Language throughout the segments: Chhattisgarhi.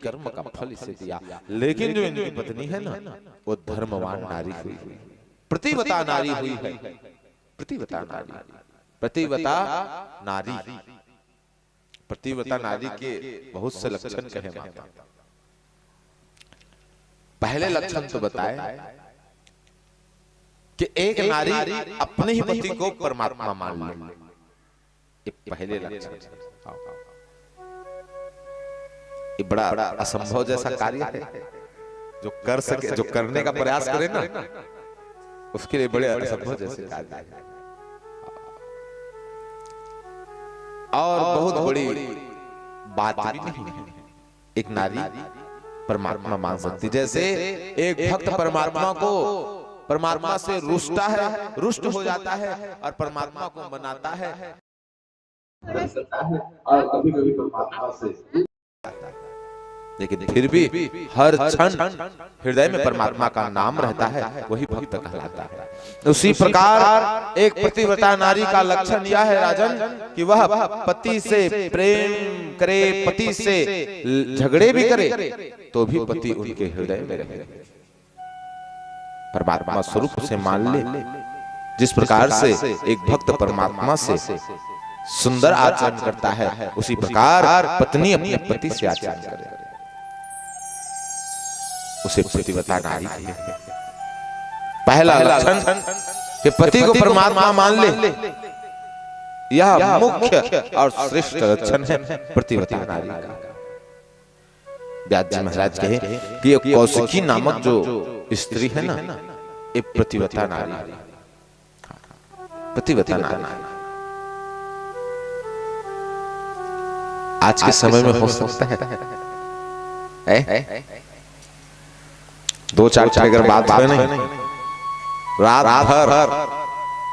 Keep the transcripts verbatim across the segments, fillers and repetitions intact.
कर्म का फल इसे दिया। लेकिन जो इनकी पत्नी है ना, वो धर्मवान नारी हुई, पतिव्रता नारी हुई है। पतिव्रता नारी, पतिव्रता नारी, पतिव्रता नारी के बहुत से लक्षण कहे माता। पहले लक्षण तो बताए कि एक नारी अपने ही पति को परमात्मा मान ले। ये पहले लक्षण। ये बड़ा असंभव जैसा कार्य है। जो कर सके, जो करने का प्रयास करे ना, उसके लिए बड़े असंभव जैसे कार्य है। और बहुत बड़ी बात भी नहीं है। एक नारी परमात्मा मान सकती, जैसे एक भक्त परमात्मा को, परमात्मा से रुष्टा है, रुष्ट हो जाता है और परमात्मा को मनाता है। और कभी कभी परमात्मा से, लेकिन फिर भी हर क्षण हृदय में परमात्मा का नाम रहता है, वही भक्त कहलाता है। उसी प्रकार एक पतिव्रता नारी का लक्षण यह है, राजन, कि वह पति से प्रेम करे, पति से झगड़े भी करे, तो भी पति उनके हृदय में रहे। परमात्मा स्वरूप से मान ले। जिस प्रकार से एक भक्त परमात्मा से सुंदर आचरण करता है, उसी प्रकार पत्नी अपने पति से आचरण करे। उसे पतिव्रता नारी कहते हैं। पहला लक्षण कि पति को परमात्मा मान ले, यह मुख्य और श्रेष्ठ लक्षण है पतिव्रता नारी का। व्यास जी महाराज कहे कि ये कौशिकी नामक जो स्त्री है ना, ये पतिव्रता नारी है। पतिव्रता नारी। आज के समय में हो सकता है, है? दो चार ठे अगर बात होय नहीं, रात भर,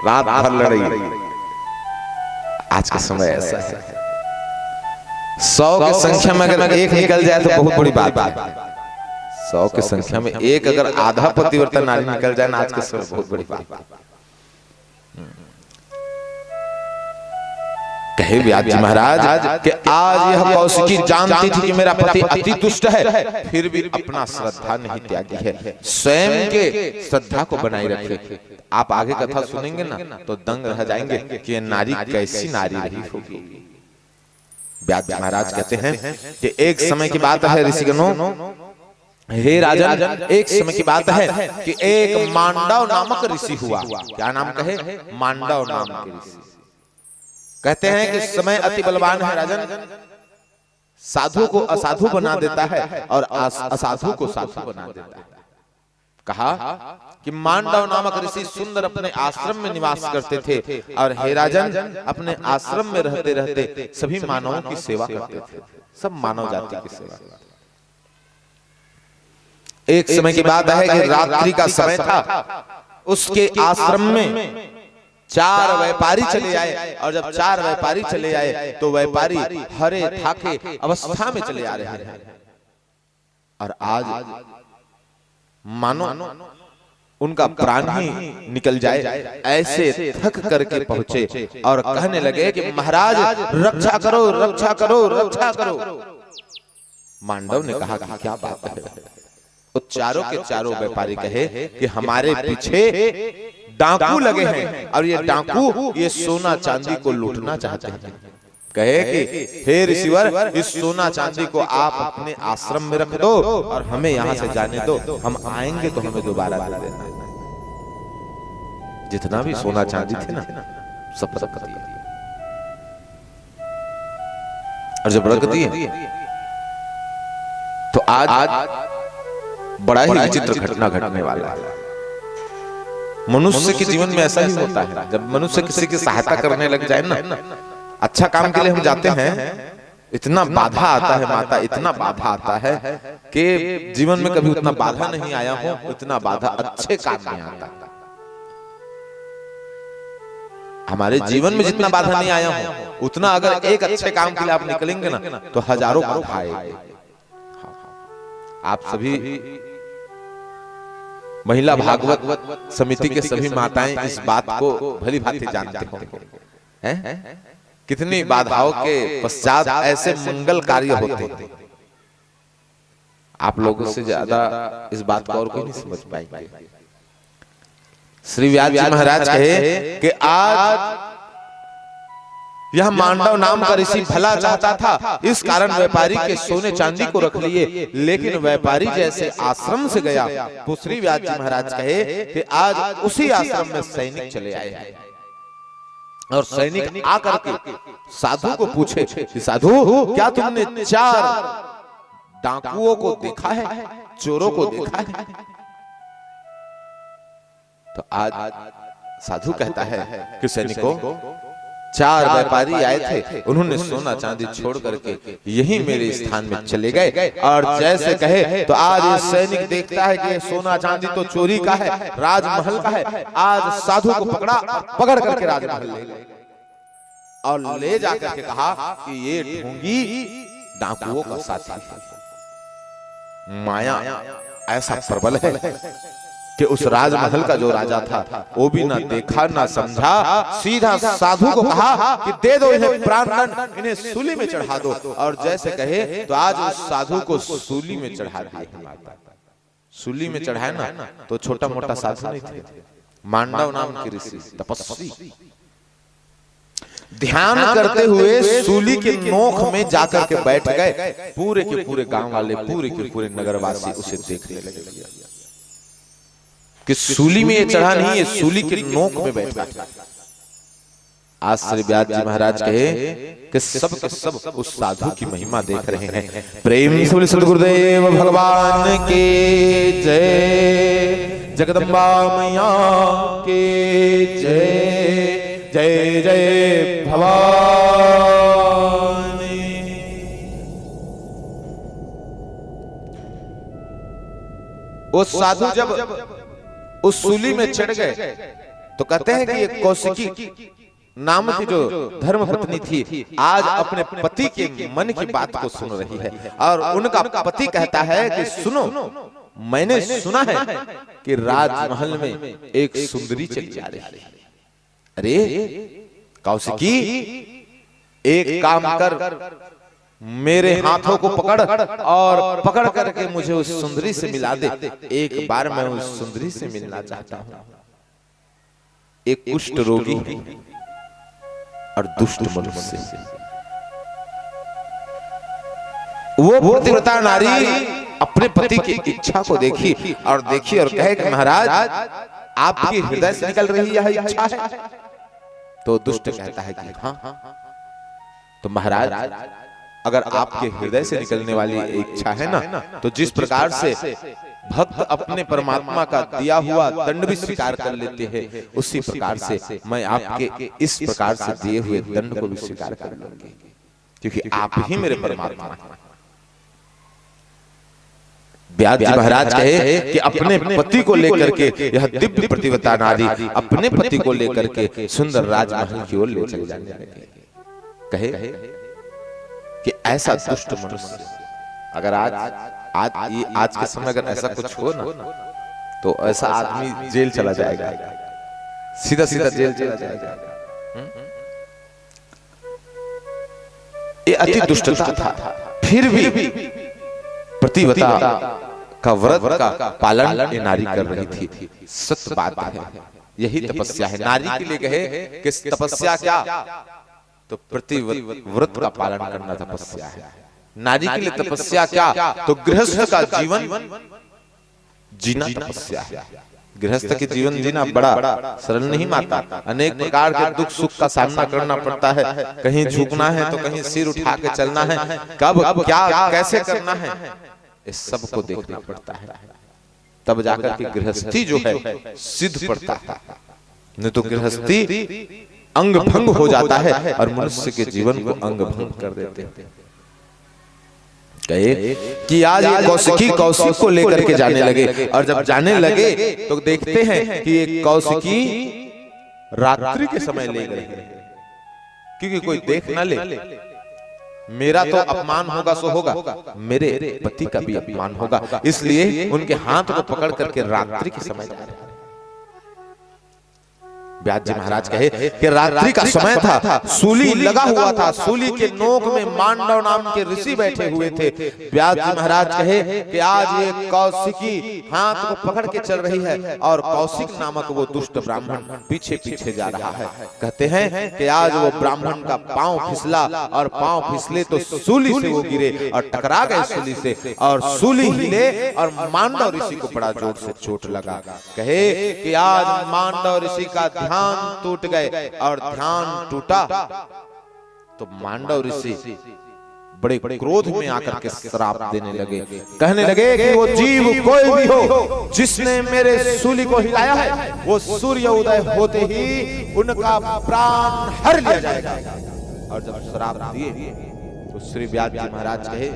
रात भर लड़ाई। आज का समय ऐसा है, सौ की संख्या में अगर एक निकल जाए तो बहुत बड़ी बात है। सौ की संख्या में एक अगर आधा पतिव्रता नारी निकल जाए ना, आज के समय बहुत बड़ी बात है। कहे व्यास जी महाराज कि आज यह कौशिकी जानती थी कि मेरा पति अति दुष्ट है, फिर भी अपना श्रद्धा नहीं त्यागी है, स्वयं के श्रद्धा को बनाए रखे। आप आगे कथा सुनेंगे ना, तो दंग रह जाएंगे कि ये नारी कैसी नारी रही होगी। व्यास जी महाराज कहते हैं कि एक समय की बात है ऋषिगणों, हे राजन, एक समय की बात है कि एक मांडव नामक ऋषि हुआ। क्या नाम कहे? मांडव नाम के ऋषि। कहते हैं कि समय अति बलवान है राजन, साधु को असाधु बना देता है और अस-, असाधु को साधु बना देता है। कहा कि मांडव नामक ऋषि सुंदर अपने आश्रम में निवास करते थे और हे राजन, अपने आश्रम में रहते रहते सभी मानवों की सेवा करते थे, सब मानव जाति की सेवा करते थे। एक समय की बात है कि रात्रि का समय था, उसके आश्रम में चार व्यापारी चले आए और जब चार व्यापारी चले आए तो व्यापारी हरे थाके अवस्था में चले आ रहे हैं और आज मानो उनका प्राण ही निकल जाए, ऐसे थक करके पहुंचे और कहने लगे कि महाराज, रक्षा करो, रक्षा करो, रक्षा करो। मांडव ने कहा कि क्या बात है? वो चारों के चारों व्यापारी कहे कि हमारे पीछे डाकू लगे हैं और ये डाकू ये सोना चांदी को लूटना चाहते हैं। कहे कि हे ऋषिवर, इस सोना चांदी को आप अपने आश्रम में रख दो और हमें यहाँ से जाने दो, हम आएंगे तो हमें दोबारा दे देना। जितना भी सोना चांदी थे ना, सब रख दिया। और जब रख दिए तो आज बड़ा ही विचित्र घटना घटने वाला है। मनुष्य के जीवन में ऐसा ही होता है, जब मनुष्य किसी की सहायता करने लग जाए ना, अच्छा काम के लिए हम जाते हैं, इतना बाधा आता है माता, इतना बाधा आता है कि जीवन में कभी उतना बाधा नहीं आया हो, उतना बाधा अच्छे काम में आता। हमारे जीवन में जितना बाधा नहीं आया हो, उतना अगर एक अच्छे काम के लिए आप निकलेंगे ना, तो हजारों बाधा आएगी। आप सभी महिला भागवत समिति के सभी माताएं इस बात को भली भांति जानते होंगे, हैं? कितनी बाधाओं के पश्चात ऐसे मंगल कार्य होते हैं। आप लोगों से ज्यादा इस बात को और कोई नहीं समझ पाएंगे। श्री व्यास जी महाराज कहे कि आज यह मांडव नाम का ऋषि भला चाहता था, इस कारण व्यापारी के सोने चांदी को रख लिए, लेकिन व्यापारी जैसे आश्रम से गया, तो श्री व्यास जी महाराज कहे कि आज उसी आश्रम में सैनिक चले आए हैं। और सैनिक आकर के साधु को पूछे कि साधु, क्या तुमने चार डाकुओं को देखा है, चोरों को देखा है? तो आज साधु कहता है कि सैनिकों, चार व्यापारी आए थे, उन्होंने सोना चांदी छोड़ करके यही मेरे स्थान में चले गए। और जैसे कहे तो आज ये सैनिक देखता है कि ये सोना चांदी तो चोरी का है, राजमहल का है। आज साधु को पकड़ा और पकड़ करके राजमहल ले गए और ले जाकर के कहा कि ये ढोंगी डाकुओं का साथी है। माया ऐसा प्रबल है कि उस राजमहल का जो राजा था, वो भी ना देखा ना समझा, सीधा साधु को कहा कि दे दो इन्हें प्राणदंड, इन्हें सूली में चढ़ा दो। और जैसे कहे तो आज उस साधु को सूली में चढ़ा दिए हैं माता। सूली में चढ़ाए ना, तो छोटा मोटा साधु नहीं थे, मांडव नाम के ऋषि, तपस्वी। ध्यान करते हुए सूली के नोक में जाकर के बैठ गए। पूरे के पूरे गांव वाले, पूरे के पूरे नगरवासी उसे देखने लगे कि सूली में ये चढ़ा नहीं, ये सूली के नोक में बैठा है। आज श्री व्यास जी महाराज कहे कि सब के सब उस साधु की महिमा देख रहे हैं। प्रेम से बोले सतगुरुदेव भगवान की जय, जगदम्बा मैया की जय, जय जय भवानी। वो साधु जब उस सूली में चढ़ गए तो कहते हैं कि ये कौशिकी नाम की जो धर्म पत्नी थी, आज अपने पति के मन की बात को सुन रही है। और उनका पति कहता है कि सुनो, मैंने सुना है कि राजमहल में एक सुंदरी चली आ रही है। अरे कौशिकी, एक काम कर, मेरे हाथों को पकड़ और पकड़ करके मुझे उस सुंदरी से मिला दे। एक बार मैं उस सुंदरी से मिलना चाहता हूं। एक कुष्ठ रोगी है और दुष्ट मनुष्य। वो पतिव्रता नारी अपने पति की इच्छा को देखी और देखी और कहे कि महाराज, आपके हृदय से निकल रही यह इच्छा है? तो दुष्ट कहता है कि हाँ। तो महाराज, अगर आपके हृदय से निकलने वाली इच्छा है ना, तो जिस प्रकार से भक्त अपने परमात्मा का दिया हुआ दंड भी स्वीकार कर लेते हैं, उसी प्रकार से मैं आपके इस प्रकार से दिए हुए दंड को भी स्वीकार कर लूंगी, क्योंकि आप ही मेरे परमात्मा हैं। व्यास जी महाराज कहे कि अपने पति को लेकर के यह दिव्य पतिव्रता नारी अपने पति को लेकर के सुंदर राजमहल की ओर ले चले जाने लगे। कहे कि ऐसा दुष्ट मनुष्य अगर आज, आज ये, आज के समय अगर ऐसा कुछ हो ना, तो ऐसा आदमी जेल चला जाएगा, सीधा सीधा जेल चला जाएगा। हम्म? ये अति दुष्टता था, फिर भी पतिव्रता का व्रत का पालन ये नारी कर रही थी। सत्य बात है, यही तपस्या है। नारी के लिए कहे कि तपस्या क्या, तो पतिव्रत का पालन करना तपस्या है। नारी के लिए तपस्या क्या, तो गृहस्थ का जीवन जीना तपस्या है। गृहस्थ के जीवन जीना बड़ा सरल नहीं माता, अनेक प्रकार के दुख सुख का सामना करना पड़ता है। कहीं झुकना है तो कहीं सिर उठा के चलना है, कब क्या कैसे करना है, इस सब को देखना पड़ता है, तब जाकर के गृहस्थी जो है सिद्ध पड़ता है। नहीं तो गृहस्थी अंग भंग हो जाता है और मनुष्य के जीवन को अंग भंग कर देते हैं। कहे कि आज ये कौशिकी कौशिक को लेकर के जाने लगे, और जब जाने लगे तो देखते हैं कि ये कौशिकी रात्रि के समय ले गए हैं, क्योंकि कोई देख ना ले। मेरा तो अपमान होगा सो होगा, मेरे पति का भी अपमान होगा, इसलिए उनके हाथ को पकड़ करके रात्रि के समय जा रहे हैं। व्यास जी महाराज कहे कि रात्रि का समय था, सूली लगा हुआ था, सूली के नोक में मांडव नाम के ऋषि बैठे हुए थे। व्यास जी महाराज कहे कि आज ये कौशिकी हाथ को पकड़ के चल रही है और कौशिक नामक वो दुष्ट ब्राह्मण पीछे पीछे जा रहा है। कहते हैं कि आज वो ब्राह्मण का पांव फिसला और पांव फिसले तो सूली से वो गिरे और टकरा गए सूली से, और सूली हिले और मांडव ऋषि को बड़ा जोर से चोट लगा। कहे कि आज मांडव ऋषि का ध्यान टूट गए, और ध्यान टूटा तो मांडव ऋषि बड़े क्रोध में आकर के श्राप देने लगे, कहने लगे कि वो जीव कोई भी हो जिसने मेरे सूली को हिलाया है, वो सूर्य उदय होते ही उनका प्राण हर लिया जाएगा। और जब श्राप दिए तो श्री व्यास जी महाराज कहे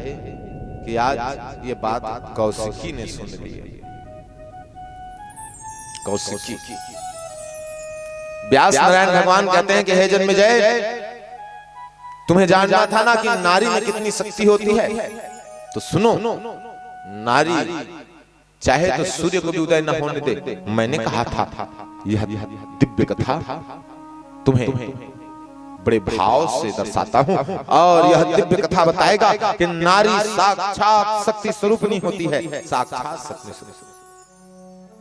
कि आज ये बात कौशिकी ने सुन ली है। कौशिकी। व्यास नारायण भगवान कहते हैं कि हे जन्मेजय, तुम्हें जानना था ना कि नारी में कितनी शक्ति होती है, तो सुनो, नारी चाहे तो सूर्य को भी उदय न होने दे। मैंने कहा था, यह दिव्य कथा तुम्हें बड़े भाव से दर्शाता हूं, और यह दिव्य कथा बताएगा कि नारी साक्षात शक्ति स्वरूपनी होती है, साक्षात शक्ति स्वरूप।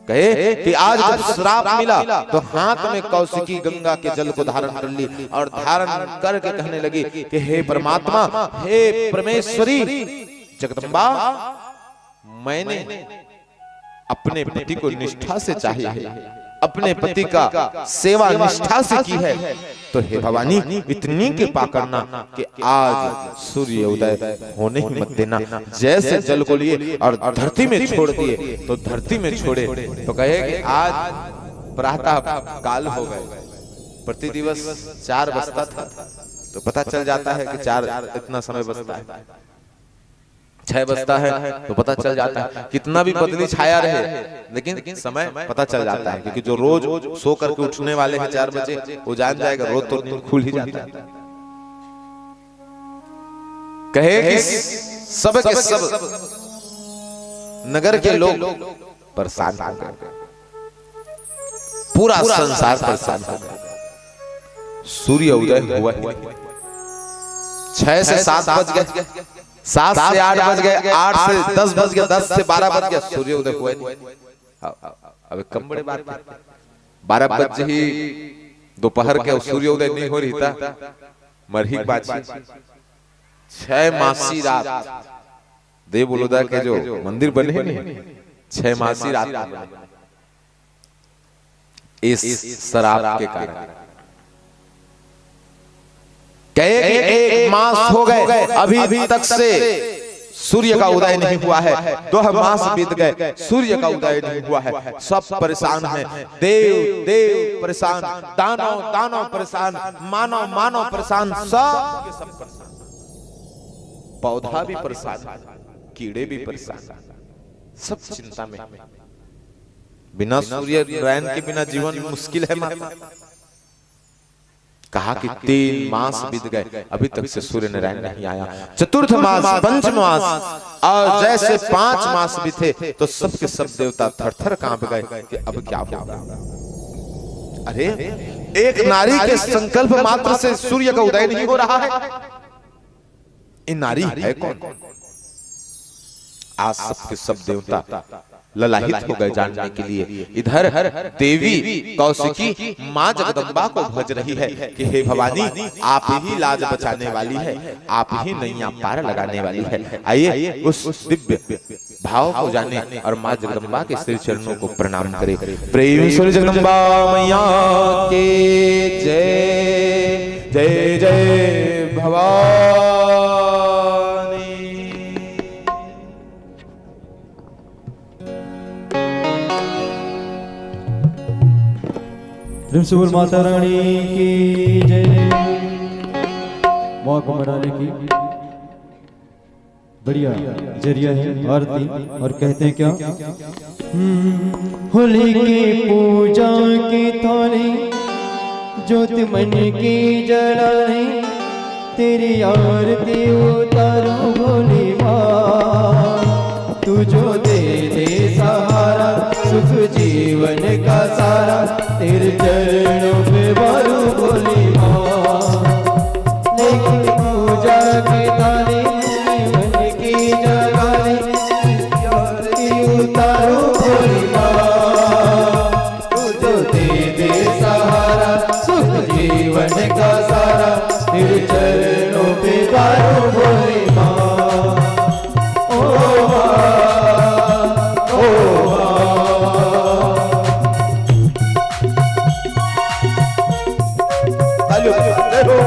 कहे कि आज जब श्राप मिला तो हाथ में कौशिकी गंगा के जल को धारण कर ली, और धारण करके कहने लगी कि हे परमात्मा, हे परमेश्वरी जगदम्बा, मैंने अपने पति को निष्ठा से चाहिए, अपने पति का सेवा निष्ठा से की है, तो हे भवानी, इतनी कृपा करना कि आज सूर्य उदय होने ही मत देना। जैसे जल को लिए और धरती में छोड़ दिए, तो धरती में छोड़े तो कहे कि आज प्रातः काल हो गए। प्रति दिवस चार बजता था, तो पता चल जाता है कि चार, इतना समय बजता है, छह बजता है तो पता चल जाता है। कितना भी बदली छाया रहे, लेकिन समय पता चल जाता है, क्योंकि जो रोज सो करके उठने वाले हैं चार बजे, वो जान जाएगा, रोज तो नींद खुल ही जाता है। कहे कि सब के सब नगर के लोग परेशान हो गए, पूरा संसार परेशान हो गया। सूर्य उदय हुआ ही नहीं। छह से सात बज गए, सात से आठ बज गए, आठ से दस बज गए, दस से बारह बज गया, सूर्य उदय हुआ ही नहीं। अब, अब एक कम बड़े बात है, बारह बज ही दोपहर के सूर्य उदय नहीं हो रही था, मरही बात। छह मासी रात, देव बलुदा के जो मंदिर बने नहीं, छह मासी रात में बने। इस शराब के कारण कहे कि एक मास हो गए, अभी तक से सूर्य का उदय नहीं हुआ है, दो मास बीत गए, सूर्य का उदय नहीं हुआ है, सब परेशान हैं, देव देव परेशान, दानव दानव परेशान, मानव मानव परेशान, सब के सब परेशान, पौधा भी परेशान, कीड़े भी परेशान, सब चिंता में। बिना सूर्य नारायण के बिना जीवन मुश्किल है माता। कहा कि तीन मास बीत गए, अभी तक से सूर्य नारायण नहीं आया। चतुर्थ मास, पंच मास, और जैसे पांच मास बीते तो सबके सब देवता थर थर कांप गए कि अब क्या होगा। अरे, एक नारी के संकल्प मात्र से सूर्य का उदय नहीं हो रहा है। ये नारी है कौन? आज सबके सब देवता ललाहित हो गए जानने के लिए। इधर देवी कौशिकी माँ जगदम्बा को भज रही है कि हे भवानी, आप ही लाज बचाने वाली है, आप ही नैया पार लगाने वाली है। आइए, उस दिव्य भाव को जाने और माँ जगदम्बा के श्री चरणों को प्रणाम करें। प्रेम से जगदम्बा मैया की जय, जय जय भवानी। प्रेम से बोल माता रानी की जय। माँ को मनाने की बढ़िया जरिया है आरती। और कहते हैं क्या? हम्म, होली की पूजा की थाली, ज्योत मन की जलानी, तेरी आरती उतारूं भोली माँ। तू जो दे दे सहारा, सुख जीवन का सारा, तेरे चरणों पे वारूं भोली माँ। लेके पूजा की थाली, मन की जगाली, आरती उतारूं भोली माँ। तू जो दे दे सहारा, सुख जीवन का सारा, तेरे चरणों पे वारूं भोली माँ। ओ माँ, ओ माँ। तालियों से जय हो।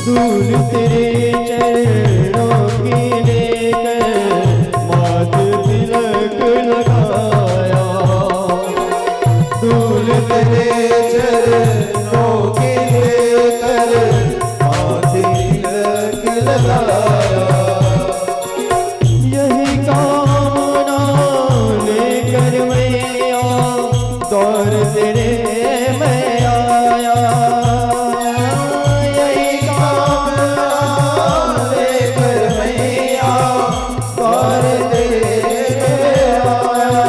धूल तेरे चरणों की लेकर माथ तिलक लगाया। धूल तेरे चरणों की लेकर माथ तिलक लगाया। यही कामना लेकर मैया द्वार तेरे मैं आया। यही कामना लेकर मैया द्वार तेरे मैं आया।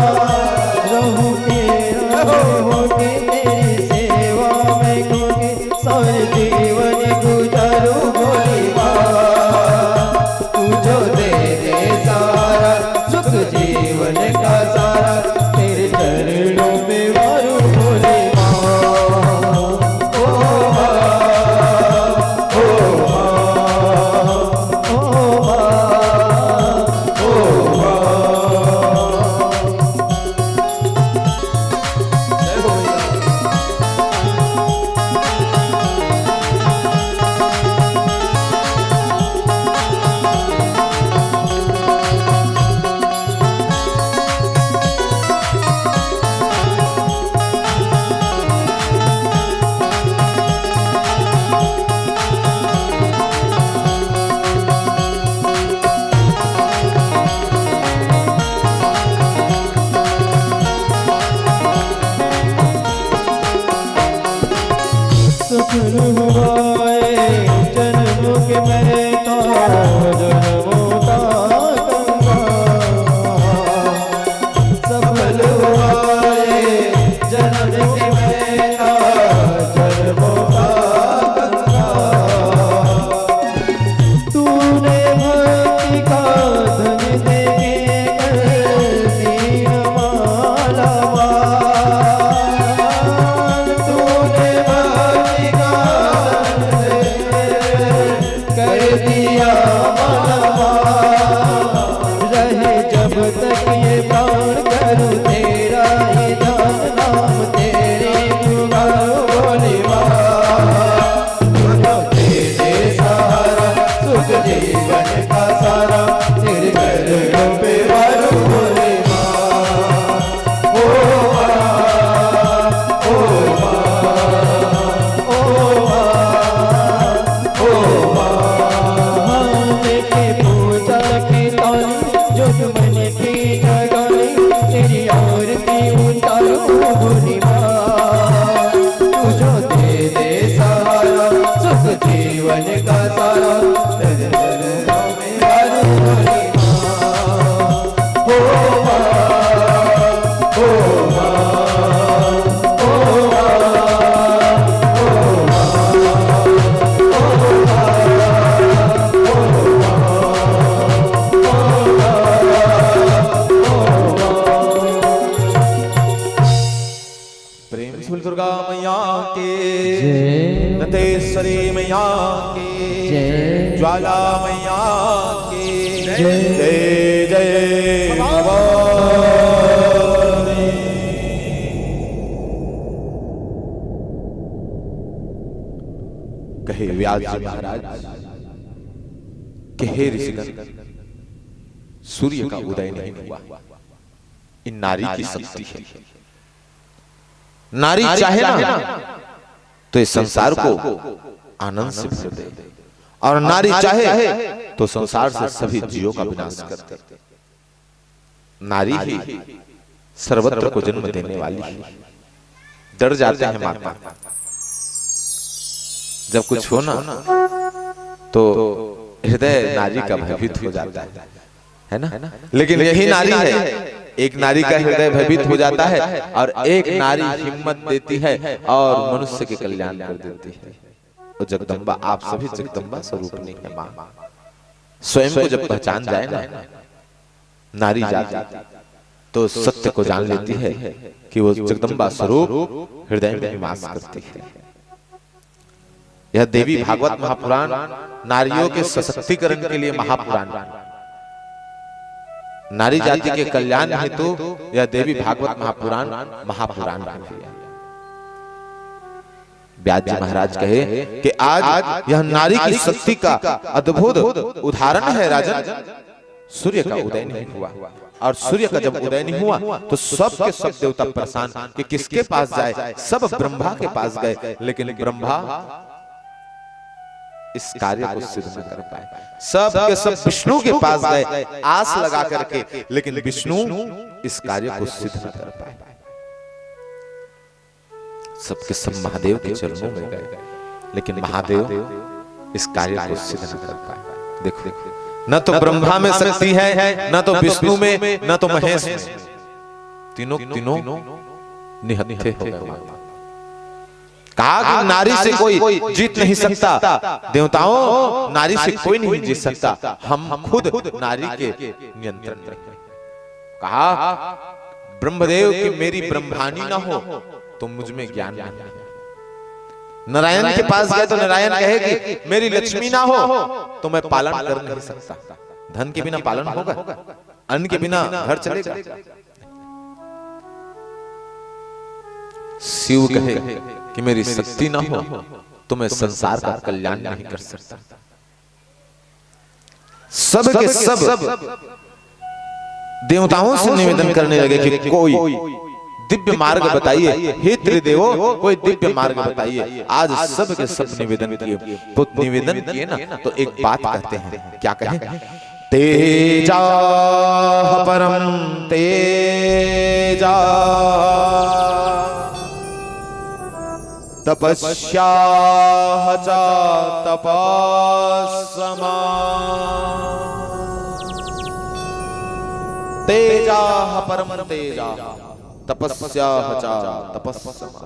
रहूं के रहूं के तेरी सेवा में, क्योंकि सारे जीवन गुजारूं भोली माँ। तू जो दे दे सारा, सुख जीवन का सारा, तेरे चरणों में वारूं भोली माँ। ओ माँ, ओ माँ, ओ माँ, ओ माँ। जय हो भैया। सफल हुआ ये जन्म के मैं तो जन्मों का गंगा। सफल हुआ ये जन्म के मैं तो जन्मों का गंगा। तूने भक्ति का धन देके कर दिया मालामाल। तूने भक्ति का धन देके कर दिया मालामाल। रहे जब तक ये प्राण करूँ तेरा ही ध्यान, नाम तेरी पुकारूँ भोली माँ। तू जो दे दे सहारा, सुख जीवन का सारा, तेरे चरणों पे वारूं भोली माँ। ओ माँ, ओ माँ, ओ माँ, ओ माँ। हाँ, लेके पूजा की थाली, जो मन की जगाली, तेरी आरती उतारूं भोली माँ। तू जो दे दे सहारा, सुख जीवन का सारा, तेरे चरणों में वारूं भोली माँ। ओ माँ, ओ माँ, ओ माँ, ओ माँ। प्रेम से बोल दुर्गा मैया की, जय। दंतेश्वरी मैया की, जय। ज्वाला मैया की, जय। जय जय भवानी। कहे व्यास जी महाराज, कहे ऋषिगण, सूर्य का उदय नहीं हुआ। ये नारी की शक्ति है। नारी चाहे ना तो इस संसार को आनंद से भर दे। और नारी चाहे तो संसार से सभी जीवों का विनाश कर दे। नारी ही सर्वत्र को जन्म देने वाली है। डर जाते हैं माता, जब कुछ हो ना तो हृदय नारी का भयभीत हो जाता है, है ना? लेकिन यही नारी है, एक नारी का हृदय भयभीत हो जाता है और एक नारी हिम्मत देती है और मनुष्य के कल्याण कर देती है। वो जगदम्बा, आप सभी जगदम्बा स्वरूपनी है माँ। स्वयं को जब पहचान जाए ना नारी जाति, तो सत्य को जान लेती है कि वो जगदम्बा स्वरूप हृदय में निवास करती है। यह देवी भागवत महापुराण नारियों के सशक्तिकरण के लिए महापुराण है। नारी जाति के कल्याण हेतु यह देवी भागवत महापुराण महापुराण है। व्यास जी महाराज कहे कि आज यह नारी की शक्ति का अद्भुत उदाहरण है राजन। सूर्य का उदय नहीं हुआ, और सूर्य का जब उदय नहीं हुआ तो सब के सब देवता परेशान कि किसके पास जाए। सब ब्रह्मा के पास गए, लेकिन ब्रह्मा इस कार्य को सिद्ध न कर पाए। सब के सब विष्णु के पास गए आस लगा करके, लेकिन विष्णु इस कार्य को सिद्ध न कर पाए। सबके सब महादेव के चरणों में गए, लेकिन महादेव इस कार्य को सिद्ध न कर पाए। देखो, न तो ब्रह्मा में शक्ति है, न तो विष्णु में, न तो महेश में। तीनों तीनों निहत्थे हो गए। कहा कि नारी से कोई जीत नहीं सकता। देवताओं, नारी से कोई नहीं जीत सकता। हम खुद नारी के नियंत्रण में हैं। कहा ब्रह्मदेव कि मेरी ब्रह्माणी ना हो तो मुझ में ज्ञान नहीं है। नारायण के पास गए तो नारायण कहे कि मेरी लक्ष्मी ना हो तो मैं पालन कर नहीं सकता। धन के बिना पालन होगा? अन्न के बिना घर चलेगा? शिव कहे कि मेरी शक्ति ना हो तो मैं संसार का कल्याण नहीं कर सकता। सब के सब देवताओं से निवेदन करने लगे कि कोई दिव्य मार्ग बताइए, हे त्रिदेवो, कोई दिव्य मार्ग बताइए। आज सब के सब निवेदन किए, तो निवेदन किए ना, तो एक बात कहते हैं। क्या कहे? तेजाः परं तेजः तपस्याः च तपस्समा। तेजाः परं तेजः तपस्याः च तपस्समा।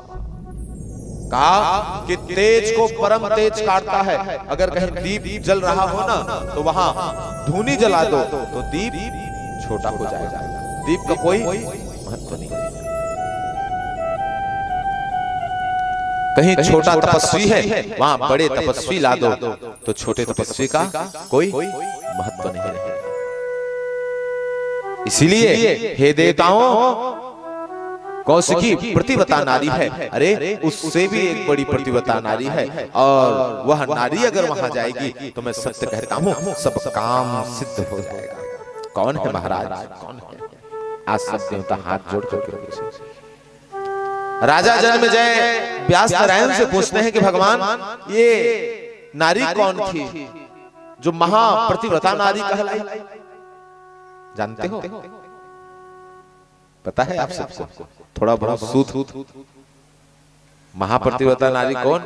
कहा कि तेज को परम तेज काटता है। अगर कहीं दीप जल रहा हो ना, तो वहां धूनी जला दो तो दीप छोटा हो जाएगा, दीप का कोई महत्व नहीं। कहीं छोटा तपस्वी है, वहां बड़े तपस्वी ला दो तो छोटे तपस्वी का कोई महत्व नहीं रहेगा। इसीलिए हे देवताओं, कौशिकी पतिव्रता नारी है, अरे उससे भी एक बड़ी पतिव्रता नारी है, और वह नारी अगर वहां जाएगी तो मैं सत्य कहता हूं, सब काम सिद्ध हो जाएगा। कौन है महाराज, कौन है? आज सब देवता हाथ जोड़ करके पूछे। राजा जन्मेजय व्यास नारायण से पूछते हैं कि भगवान, ये नारी कौन थी जो महापतिव्रता नारी कहलाई? जानते हो? पता है आप सबको? थोड़ा बहुत सूत। महापतिव्रता नारी कौन?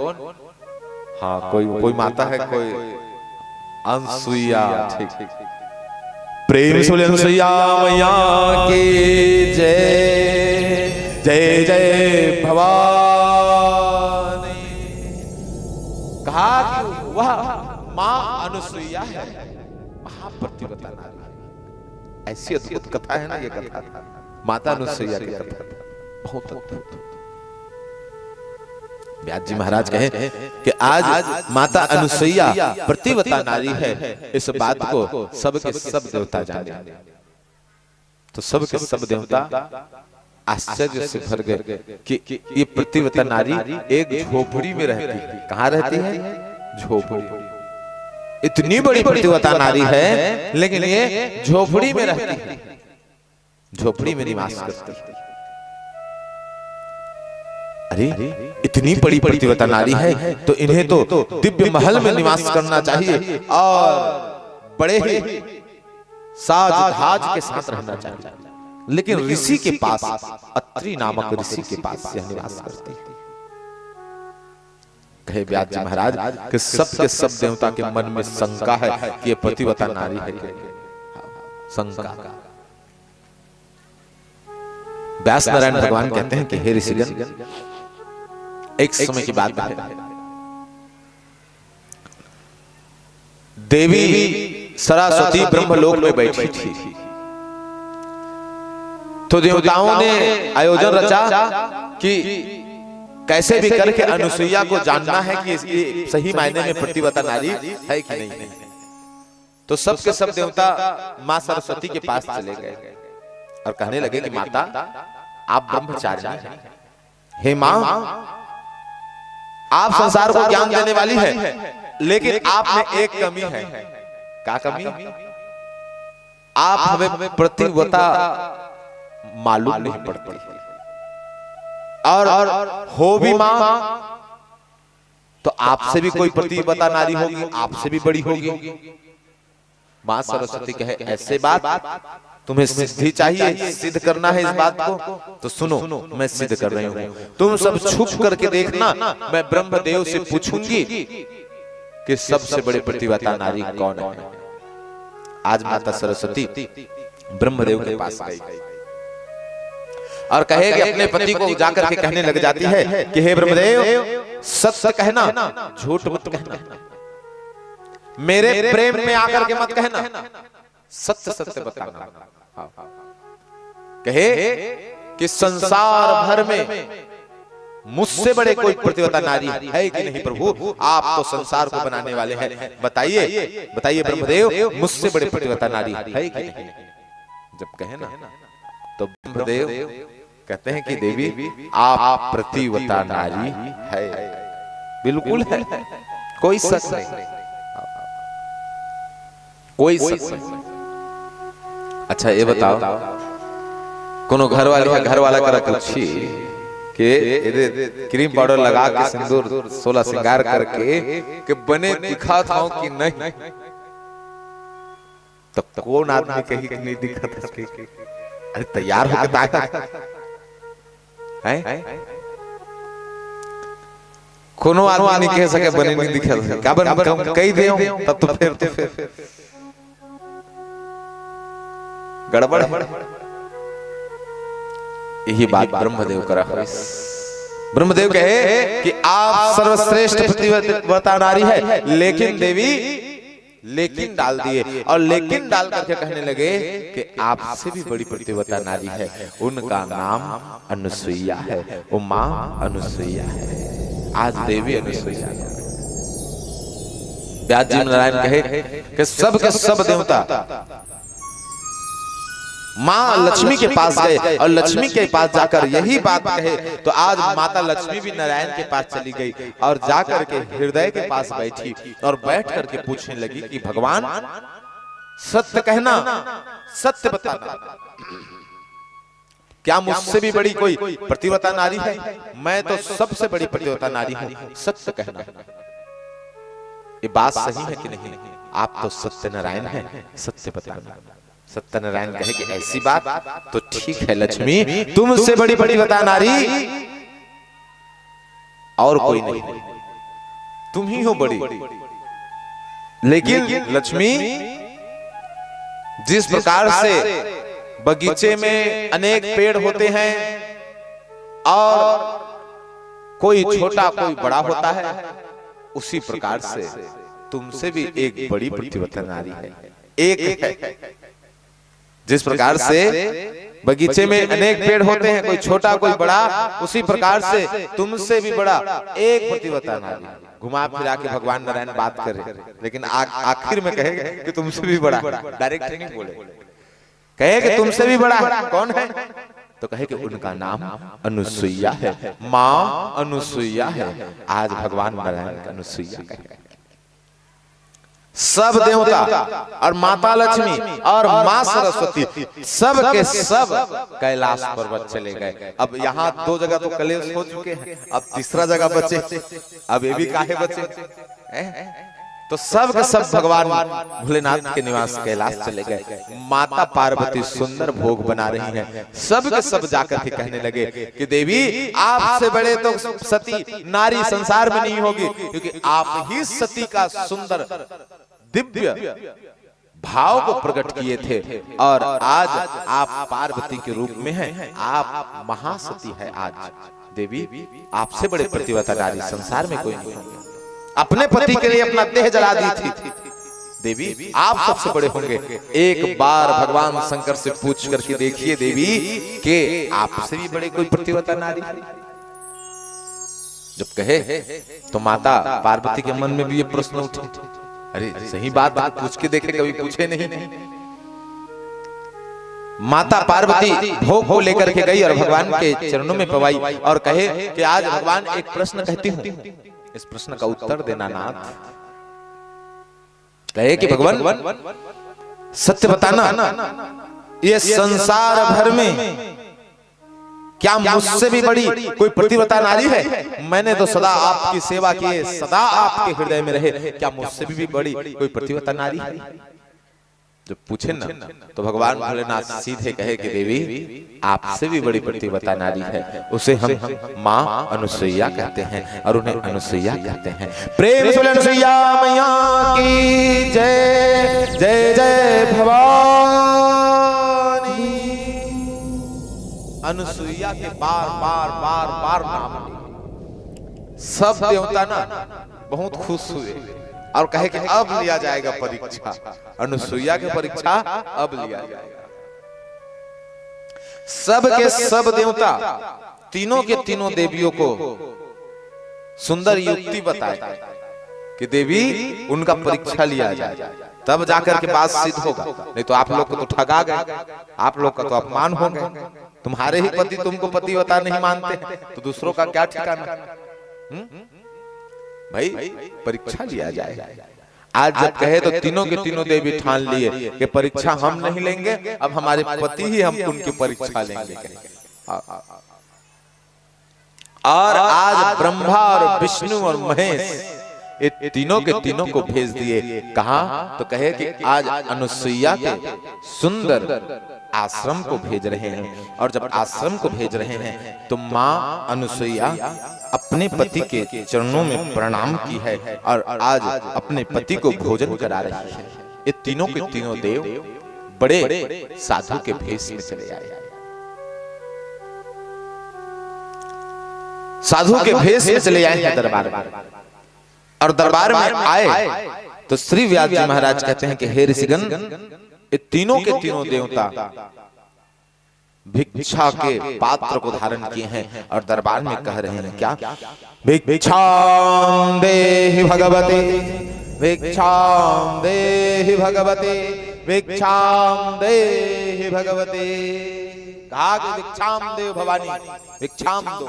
हाँ, कोई, कोई माता है, कोई अनसुईया। ठीक। प्रेम से बोले अनसुईया मैया की जय, जय जय भवानी। कहा कि वह माँ अनसुईया है, महापतिव्रता नारी। ऐसी अद्भुत कथा है ना ये कथा, माता अनुसुईया की कथा, बहुत अद्भुत। व्यास जी महाराज कहे कि आज माता अनुसुईया पतिव्रता नारी है, इस बात को सबके सब देवता जाने। तो सबके सब देवता आश्चर्य से भर गए कि ये पतिव्रता नारी एक झोपड़ी में रहती है। कहाँ रहती है? झोपड़ी। इतनी बड़ी पतिव्रता नारी है, लेकिन ये झोपड़ी में रहती है, झोपड़ी में निवास करती है। अरे, इतनी बड़ी पतिव्रता नारी है तो इन्हें तो दिव्य महल में निवास करना चाहिए और बड़े ही साज धाज के साथ रहना चाहिए। लेकिन ऋषि के पास, अत्रि नामक ऋषि के पास यह निवास करती है। कहे व्यास जी महाराज कि सब के सब देवता के मन में शंका है कि ये पतिव्रता नारी है कि नहीं। शंका। व्यास नारायण भगवान कहते हैं कि हे ऋषिगण, एक समय की बात है, देवी सरस्वती ब्रह्मलोक में बैठी थी, तो देवताओं ने आयोजन रचा कि कैसे भी करके अनुसुईया को जानना है कि ये सही मायने में पतिव्रता नारी है कि नहीं है। तो सब के सब देवता माँ सरस्वती के पास चले गए और कहने लगे कि माता, आप ब्रह्मचारिणी हैं, हे माँ, आप संसार को ज्ञान देने वाली है, लेकिन आप में एक कमी है। क्या कमी? आप हमें पतिव्रता मालूम नहीं पड़ती, और हो भी माँ तो आपसे भी कोई पतिव्रता नारी होगी, आपसे भी बड़ी होगी। माँ सरस्वती कहे, ऐसे बात, तुम्हें सिद्धि चाहिए, सिद्ध करना है इस बात को, तो सुनो, मैं सिद्ध कर रही हूँ। तुम सब छुप करके देखना, मैं ब्रह्मदेव से पूछूंगी कि सबसे बड़ी पतिव्रता नारी कौन है। आज माता सरस्वती ब्रह्मदेव के पास गई और कहे कि अपने पति को जाकर के कहने लग जाती है कि हे ब्रह्मदेव, सत्य कहना, झूठ मत कहना, मेरे प्रेम में आकर के मत कहना, सत्य सत्य बताना। हाँ। कहे कि संसार भर में मुझसे बड़े कोई पतिव्रता नारी है कि नहीं प्रभु? आप तो संसार को बनाने वाले हैं, बताइए, बताइए ब्रह्मदेव, मुझसे बड़े पतिव्रता नारी है कि नहीं? जब कहे ना, तो ब्रह्मदेव कहते हैं कि देवी, आप पतिव्रता नारी है, बिल्कुल है, कोई शक नहीं, कोई शक नहीं। अच्छा, ये बताओ, कोनो घर वाली है, घर वाला करा पूछी कि ये क्रीम पाउडर लगा के, सिंदूर, सोलह श्रृंगार करके, कि बने दिखात हंव कि नहीं? तो कौन आदमी कही कि नहीं दिखत हस? अरे, तैयार होके तो आया है। कोनो आदमी नहीं कह सके बने नहीं दिखत हस। काबर हम कही देव, तब तो फिर, तो फिर गड़बड़ है। यही बात ब्रह्मदेव करा होइस। ब्रह्मदेव कहे कि आप सर्वश्रेष्ठ पतिव्रता नारी है, लेकिन देवी, लेकिन डाल दिए, और लेकिन डाल करके कहने लगे कि आपसे भी बड़ी पतिव्रता नारी है, उनका नाम अनुसुईया है, वो माँ अनुसुईया है। आज देवी अनुसुईया है। व्यास जी नारायण कहे कि सब के सब देवता माँ लक्ष्मी के पास गए और लक्ष्मी के पास जाकर यही बात कहे, तो आज माता लक्ष्मी भी नारायण के पास चली गई और जाकर के हृदय के पास बैठी और बैठ करके पूछने लगी कि भगवान, सत्य कहना, सत्य बताना, क्या मुझसे भी बड़ी कोई पतिव्रता नारी है? मैं तो सबसे बड़ी पतिव्रता नारी हूँ, सत्य कहना। ये बात सही है कि नहीं? आप तो सत्यनारायण हैं, सत्य बताना। सत्यनारायण कहे कि ऐसी बात तो ठीक है लक्ष्मी, तुमसे बड़ी पतिव्रता नारी और कोई नहीं, तुम ही हो बड़ी। लेकिन लक्ष्मी, जिस प्रकार से बगीचे में अनेक पेड़ होते हैं और कोई छोटा कोई बड़ा होता है, उसी प्रकार से तुमसे भी एक बड़ी पतिव्रता नारी है, एक है। जिस प्रकार से बगीचे में अनेक पेड़ होते हैं, कोई छोटा कोई बड़ा, उसी प्रकार से तुमसे भी बड़ा एक पतिव्रता नारी। घुमा फिरा के भगवान नारायण बात कर रहे, लेकिन आ-, आखिर में कहे कि तुमसे भी बड़ा है, डायरेक्ट नहीं बोले, कहे कि तुमसे भी बड़ा है। कौन है? तो कहे कि उनका नाम अनुसुईया है, माँ अनुसुईया है। आज भगवान नारायण का अनुसुईया कहे। सब देवता और माता लक्ष्मी और माँ सरस्वती, सब के सब कैलाश पर्वत चले गए। अब यहाँ दो जगह तो कलेश हो चुके हैं, अब तीसरा जगह बचे, अब ये भी काहे बचे? हैं? तो सब के सब भगवान भोलेनाथ के निवास कैलाश चले गए। माता पार्वती सुंदर भोग बना रही हैं। सब के सब जाकर के कहने लगे कि देवी, आपसे बड़े तो सती नारी संसार में नहीं होगी, क्योंकि आप ही सती का सुंदर दिव्य भाव को प्रकट किए थे, और आज आप पार्वती के रूप में हैं, आप महासती है। आज देवी, आपसे बड़े पतिव्रता नारी संसार में कोई नहीं होंगे। अपने पति के लिए अपना देह जला दी थी देवी, आप सबसे बड़े होंगे। एक बार भगवान शंकर से पूछ करके देखिए देवी, के आपसे भी बड़े कोई पतिव्रता नारी है? जब कहे तो माता पार्वती के मन में भी ये प्रश्न उठे, अरे सही बात है, पूछ के देखे, कभी पूछे नहीं। माता पार्वती भोग को लेकर के गई और भगवान के चरणों में पवाई और कहे कि आज भगवान एक प्रश्न कहती हूँ, इस प्रश्न का उत्तर देना नाथ। कहे कि भगवान, सत्य बताना, ये संसार भर में क्या मुझसे भी बड़ी कोई पतिव्रता नारी है? मैंने तो सदा आपकी सेवा की है, सदा आपके हृदय में रहे, क्या मुझसे भी बड़ी कोई पतिव्रता नारी है? जब पूछे ना, तो भगवान भोलेनाथ सीधे कहे कि देवी, आपसे भी बड़ी पतिव्रता नारी है, उसे हम माँ अनुसुईया कहते हैं और उन्हें अनुसुईया कहते हैं। प्रेम से बोले अनुसुईया मैया की जय, जय जय भवानी। अनुसुईया के बार बार बार बार नाम लिए। सब देवता ना बहुत खुश हुए और कहे कि अब लिया जाएगा परीक्षा, अनुसुईया की परीक्षा अब लिया जाएगा। सब के सब देवता, तीनों के तीनों देवियों को सुंदर युक्ति बताए कि देवी, उनका परीक्षा लिया जाए, तब जाकर के बात सिद्ध होगा, नहीं तो आप लोग को तो ठगा गए, आप लोग का तो अपमान हो गए। तुम्हारे ही पति तुमको पतिव्रता नहीं मानते हैं, तो दूसरों का क्या ठिकाना? हम्म? भाई, परीक्षा लिया जाए। आज जब कहे तो तीनों के तीनों देवी ठान लिए कि परीक्षा हम नहीं लेंगे, अब हमारे पति ही हम उनकी परीक्षा लेंगे। और आज ब्रह्मा और विष्णु और महेश, ये तीनों के तीनों को भेज दिए। कहा? तो कहे कि आज अनुसुईया के सुंदर आश्रम को भेज रहे हैं, और जब आश्रम को भेज रहे हैं तो माँ अनुसुईया अपने पति के चरणों में प्रणाम की है और आज अपने पति को भोजन करा रही है। ये तीनों के तीनों देव बड़े साधु के भेष में चले आए, साधु के भेष में चले आए हैं दरबार में। और दरबार में आए तो श्री व्यास जी महाराज कहते हैं कि हे ऋषिगण, ये तीनों के तीनों देवता भिक्षा के पात्र को धारण किए हैं और दरबार में कह रहे हैं क्या? भिक्षाम देहि भगवते, भिक्षाम देहि भगवते, भिक्षाम देहि भगवते। कहा कि भिक्षाम देव भवानी, भिक्षाम दो।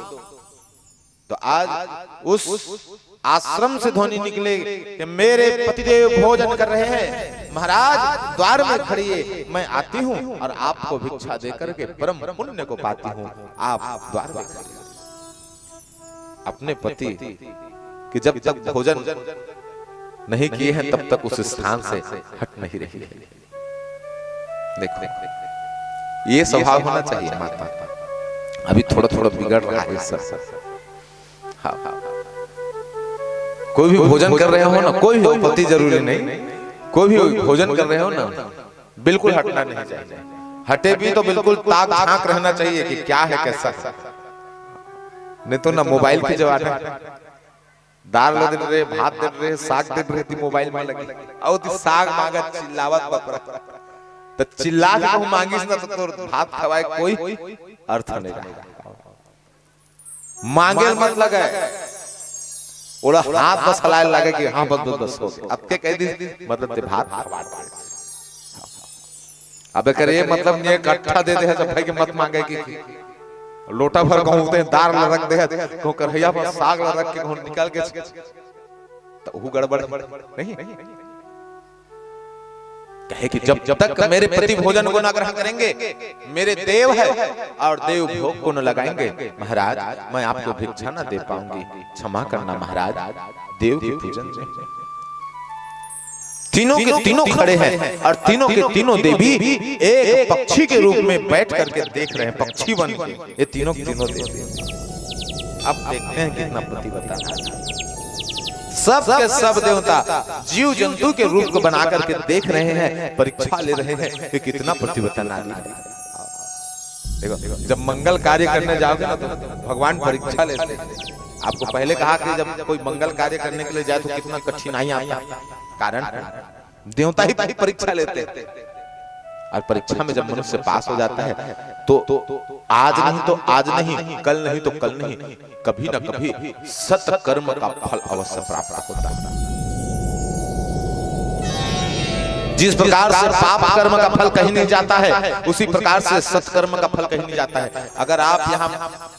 तो आज उस आश्रम से ध्वनि निकले कि मेरे पतिदेव भोजन कर रहे हैं, महाराज द्वार में खड़िए, मैं आती हूँ और आपको भिक्षा दे करके परम पुण्य को पाती हूँ। आप द्वार में खड़िए। अपने पति कि जब तक भोजन नहीं किए हैं तब तक उस स्थान से हट नहीं रही है। देखो, ये स्वभाव होना चाहिए माता। अभी थोड़ा थोड़ा बिगड़ रहा है सब। हाँ, हाँ। कोई भी भोजन कर रहे हो ना, कोई भी हो, पति जरूरी नहीं, कोई भी भोजन कर रहे हो ना, बिल्कुल हटना नहीं चाहिए। हटे भी तो बिल्कुल ताक झांक रहना चाहिए कि क्या है, कैसा है। नहीं तो ना मोबाइल के जमाना है, दार ल दिन रहे, भात दिन रहे, साग दिन रहे, ती मोबाइल में लगी। अउ ती साग मांगत चिल्लावत बपरा। त चिल्ला के कहूं मांगिस ना तो तोर भात खवाए कोई अर्थ नहीं रहा। मांगे ल मत लगे, ओला हाथ बस हलाए लगे कि हाँ बस बस बस हो गया। अब के कह दी मतलब ते भात खवा दे। अब एकर ये मतलब नहीं है कट्ठा दे दे है सब भाई के मत मांगे कि लोटा भर कहूं उतने दार ल रख दे है, कहूं करहैया पर साग ल रख के कहूं निकाल के, तो वो गड़बड़ है। नहीं, कहे कि जब तक मेरे पति भोजन को न ग्रहण करेंगे, मेरे देव है और देव भोग को न लगाएंगे, महाराज, मैं आपको भिक्षा न दे पाऊंगी। क्षमा करना महाराज, देव के पूजन में तीनों के तीनों खड़े हैं और तीनों के तीनों देवी एक पक्षी के रूप में बैठ करके देख रहे हैं, पक्षी बन के ये तीनों के तीनों देवी। अब देखते हैं कितना पतिव्रता नारी। सब के सब देवता जीव जंतु के रूप को बना करके देख रहे हैं, परीक्षा ले रहे हैं कि कितना पतिव्रता नारी है। देखो, जब मंगल कार्य करने जाओगे ना, तो भगवान परीक्षा लेते हैं। आपको पहले कहा कि जब कोई मंगल कार्य करने के लिए जाए, तो कितना कठिनाई आता है। कारण देवता ही परीक्षा लेते हैं। और परीक्षा में जब मनुष्य पास हो जाता है, तो आज नहीं तो आज नहीं, कल नहीं तो कल नहीं, कभी ना कभी सत्कर्म का फल अवश्य प्राप्त होता है। जिस प्रकार से पाप कर्म का फल कहीं नहीं जाता है, उसी प्रकार से सत्कर्म का फल कहीं नहीं जाता है। अगर आप यहाँ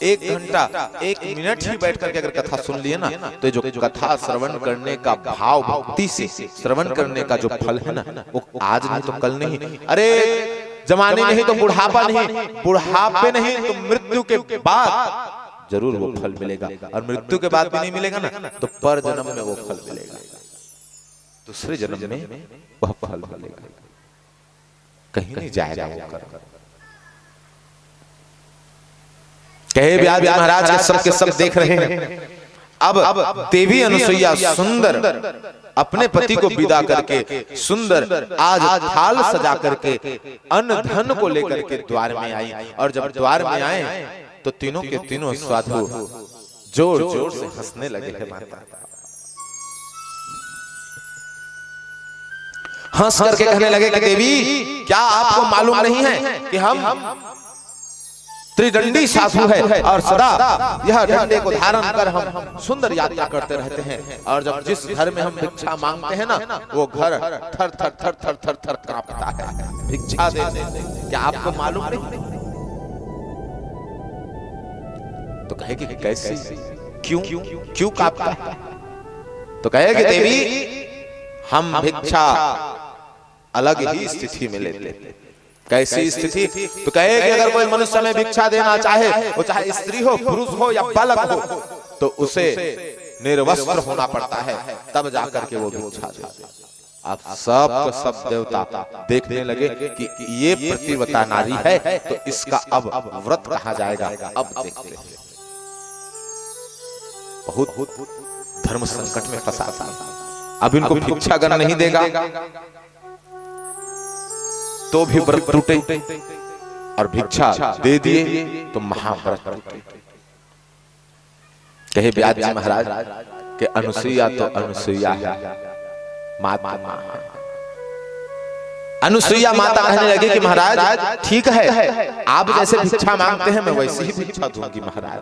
एक घंटा, एक मिनट ही बैठ करके अगर कथा सुन लिए ना, तो जो कथा श्रवण करने का भाव, भक्ति से श्रवण करने का जो फल है ना, वो आज नहीं तो कल नहीं, अरे, जवानी नहीं तो बुढ़ापा नहीं, बुढ़ापे नहीं तो मृत्यु के बाद जरूर वो फल मिलेगा। और मृत्यु के बाद भी नहीं मिलेगा ना, तो पर जन्म में वो फल मिलेगा, दूसरे जन्म में वह फल मिलेगा, कहीं नहीं जाएगा वो कर्म। कहे व्यास जी महाराज के सब के सब देख रहे हैं। अब देवी अनुसुईया सुंदर अपने पति को विदा करके सुंदर आज थाल सजा करके अन्न धन को लेकर के द्वार में आई, और जब द्वार में आए तो तीनों के तीनों साधु जोर जोर से हंसने लगे हैं माता। हंस करके कहने लगे कि देवी, क्या आपको मालूम नहीं है कि हम त्रिदंडी साधु है और सदा यह डंडे को धारण कर हम सुंदर यात्रा करते रहते हैं, और जब जिस घर में हम भिक्षा मांगते हैं ना, वो घर थर थर थर थर थर थर कांपता है। भिक्षा दे दे, क्या आपको मालूम नहीं? तो कहे कि कैसे, क्यों, क्यों कांपता है? तो कहे कि देवी, हम भिक्षा अलग ही स्थिति में लेते हैं। कैसी स्थिति? तो कहे कि अगर कोई मनुष्य में भिक्षा देना चाहे, वो चाहे स्त्री हो, पुरुष हो या बालक हो, तो उसे निर्वस्त्र होना पड़ता है, तब जाकर के वो भिक्षा दे। आप सब के सब देवता देखने लगे कि ये पतिव्रता नारी है, तो इसका अब व्रत कहा जाएगा। अब देखते हैं, बहुत धर्म संकट में फंसा था। अब इनको भिक्षागण नहीं देगा, तो भी व्रत टूटे, और भिक्षा दे दिए तो महाव्रत टूटे। कहे व्यास जी महाराज कि अनुसुईया तो अनुसुईया है, माता माँ है। अनुसुईया माता कहने लगी कि महाराज, ठीक है, आप जैसे भिक्षा मांगते हैं, मैं वैसे ही भिक्षा दूंगी महाराज।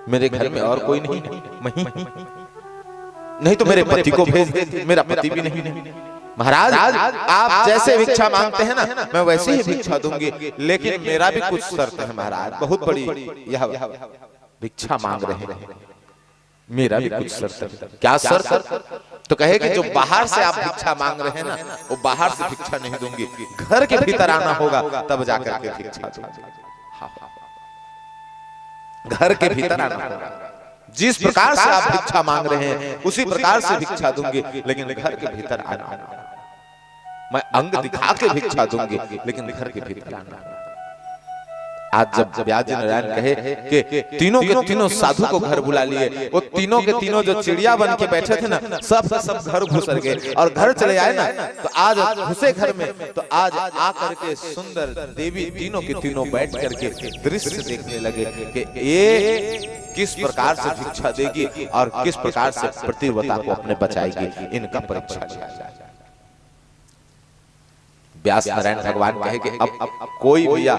मेरे घर में और कोई नहीं है, मैं ही हूँ। नहीं तो मेरे पति को भेज दे, मेरा पति भी नहीं है। महाराज, आप जैसे भिक्षा मांगते हैं ना, मैं वैसे ही भिक्षा दूंगी, लेकिन मेरा भी कुछ शर्त है महाराज, बहुत बड़ी। यह भिक्षा मांग रहे हैं, मेरा भी कुछ शर्त है। क्या शर्त? तो कहे कि जो बाहर से आप भिक्षा मांग रहे हैं ना, वो बाहर से भिक्षा नहीं दूंगी, घर के भीतर आना होगा, तब जाकर के भिक्षा दूंगी। हाँ, हाँ। घर के भीतर आना होगा। जिस प्रकार से आप भिक्षा मांग रहे हैं, उसी प्रकार से भिक्षा दूंगी, लेकिन घर के भीतर आना होगा। मैं अंग दिखा के भिक्षा दूंगी, लेकिन घर के भीतर आना होगा। आज जब व्यास जी नारायण कहे कि तीनों के तीनों साधु को घर बुला लिए, वो तीनों के तीनों जो चिड़िया बन के बैठे थे ना, सब सब घर घुसर गए और घर चले आए ना, तो आज घुसे घर में, तो आज आ करके सुंदर देवी तीनों के तीनों बैठ करके दृश्य देखने लगे कि ये किस प्रकार से भिक्षा देगी और किस प्रकार से पतिव्रता को अपने बचाएगी, इनका परीक्षा लिया जाए। व्यास नारायण भगवान कहे कि अब, अब कोई भैया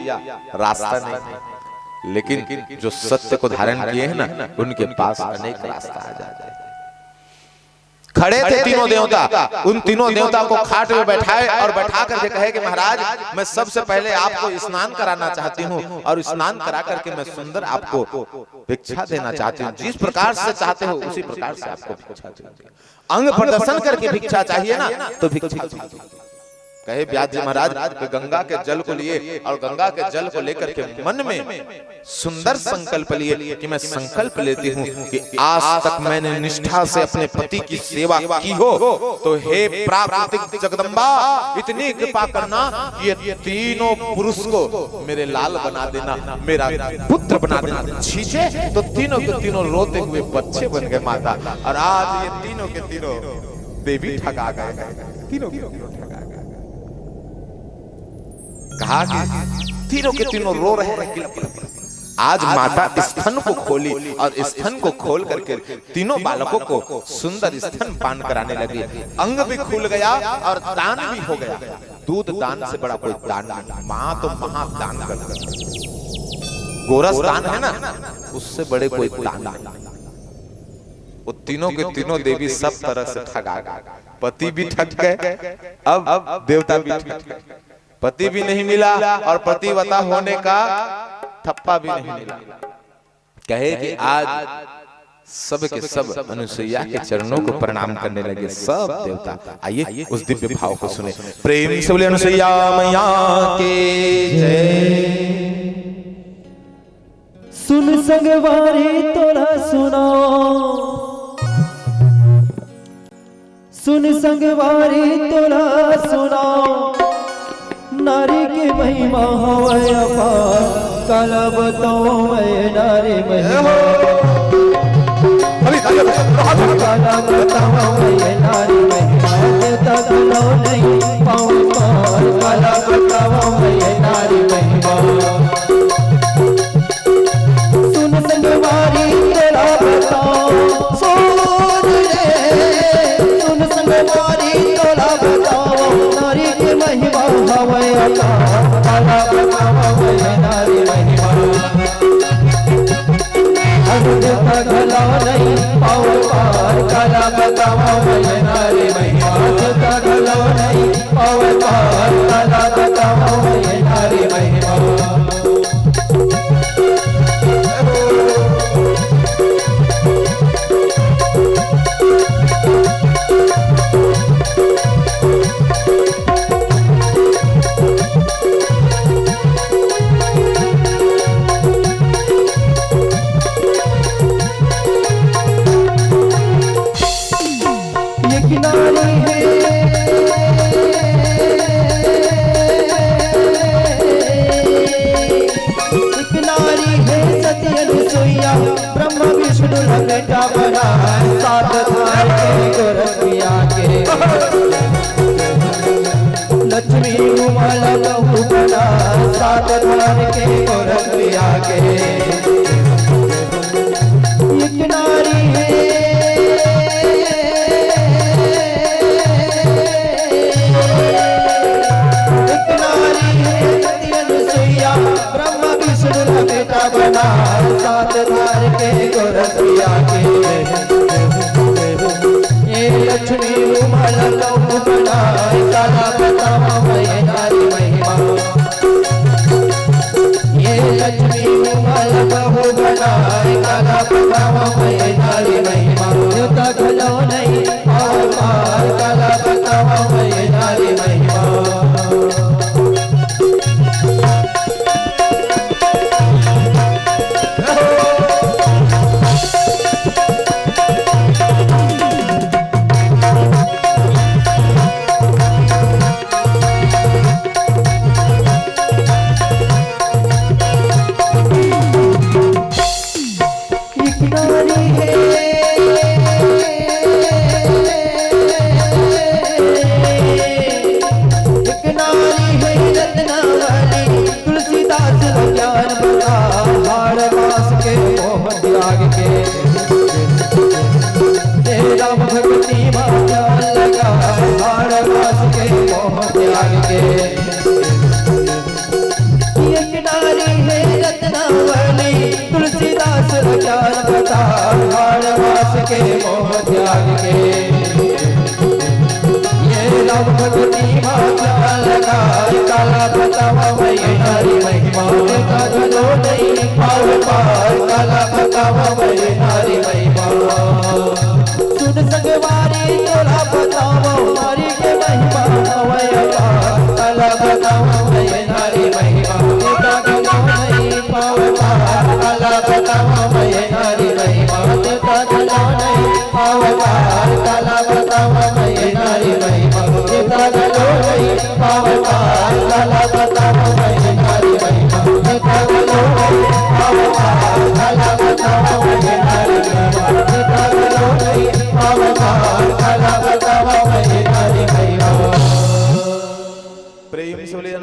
रास्ता नहीं है, लेकिन जो सत्य को धारण किए हैं ना, उनके पास अनेक रास्ता आ जाता है। खड़े थे तीनों देवता, उन तीनों देवता को खाट में बैठाए और बैठा करके कहे कि महाराज, मैं सबसे पहले आपको स्नान कराना चाहती हूँ और स्नान करा करके मैं सुंदर आपको भिक्षा देना चाहती हूँ। जिस प्रकार से चाहते हो उसी प्रकार से आपको भिक्षा दूंगी। अंग प्रदर्शन करके भिक्षा चाहिए ना, तो भिक्षा दूंगी। कहे व्यास जी महाराज कि गंगा के जल को लिए और गंगा के जल को लेकर के मन में सुंदर संकल्प लिए कि मैं संकल्प लेती हूँ कि आज तक मैंने निष्ठा से अपने पति की सेवा की हो, तो हे प्राकृतिक जगदम्बा, इतनी कृपा करना कि ये तीनों पुरुष को मेरे लाल बना देना, मेरा पुत्र बना देना। छींचे तो तीनों के तीनों रोते हुए बच्चे बन गए माता। और आज ये तीनों के तीनों देवी ठगा गए, तीनों के तीनों ठगा गए। कहा कि तीनों के तीनों रो रहे हैं, किलप रहे हैं। आज माता स्तन को खोली और स्तन को खोल करके तीनों बालकों को सुंदर स्तन पान कराने लगी। अंग भी खुल गया और दान भी हो गया। दूध दान से बड़ा कोई दान नहीं। माँ तो महादान कर, गोरस दान है ना, उससे बड़े कोई दान नहीं। वो तीनों के तीनों देवी सब तरह से ठगा गए। पति भी ठग गए, अब देवता भी ठग गए। पति भी नहीं मिला और पतिव्रता होने का ठप्पा भी नहीं मिला। कहे कि आज सब के सब अनुसुईया के चरणों को प्रणाम करने लगे, सब देवता। आइए, उस दिव्य भाव को सुने। प्रेम से बोले अनुसुईया मैया की जय। सुन संगवारी तोला सुनाओ, सुन संगवारी तोला सुनाओ, नारी के महिमा हवय अपार, काला बताओ मैं नारी महिमा। काला बताओ मैं नारी महिमा, देता घलो नहीं पाऊं पार, काला बताओ मैं नारी महिमा। सुन संगवारी तोला बताओ, सुन रे, सुन संगवारी तोला बताओ, नारी के महिमा हवय अपार, काला बताओ मैं नारी महिमा। अरे देता घलो नहीं पावे पार, काला बताओ मैं नारी महिमा, देता घलो नहीं पावे पार, काला बताओ मैं नारी महिमा। एक नारी है, एक नारी है सती अनुसुईया, ब्रह्मा विष्णु ला बेटा बनाए, सात धार के गोरखिया के। लक्ष्मी उमा ला बहू बनाए, सात धार के गोरखिया के। एक नारी है, एक नारी है सती अनुसुईया, ब्रह्मा विष्णु ला बेटा बनाए, सात धार के गोरखिया के। ये लक्ष्मी उमा ला बहू बनाए, काला बताओ मैं नारी महिमा। ये लक्ष्मी उमा ला बहू बनाए, काला बताओ मैं नारी महिमा। देता घलो नहीं पावे पार, काला बताओ मैं नारी महिमा। एक नारी है, एक नारी है रत्नावली, तुलसीदास ला ज्ञान बता, हाड़ मास के मोह त्याग के। हे राम भक्ति मा ध्यान लगा, हाड़ मास के मोह त्याग के। एक नारी है रत्नावली, तुलसीदास ला ज्ञान बता, हाड़ मास के मोह त्याग के। ये राम भक्ति मा ध्यान लगा, काला बतावा मैं नारी महिमा, देता घलो नहीं पावे पार, काला बतावा मैं नारी महिमा। सुन संगवारी तोला बतावो, नारी के महिमा हवय अपार,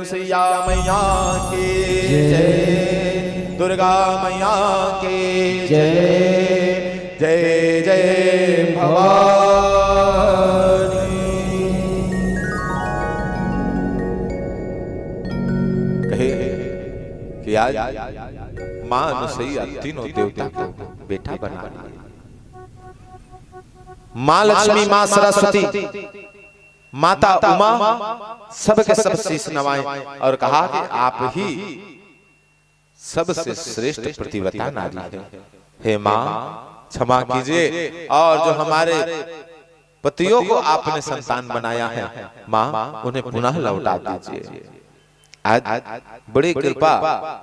सिया मैया की जय। जय, दुर्गा मैया की जय। जय, जय जय भवानी। कहे कि आज माँ अनुसुईया तीनों देवता को बेटा बना लिया। माँ लक्ष्मी, माँ सरस्वती, माता उमा, सबके सब शीश नवाए और कहा कि आप ही सबसे श्रेष्ठ पतिव्रता नारी है। हे माँ, क्षमा कीजिए, और जो हमारे पतियों को आपने संतान बनाया है, माँ, उन्हें पुनः लौटा दीजिए। आज बड़ी कृपा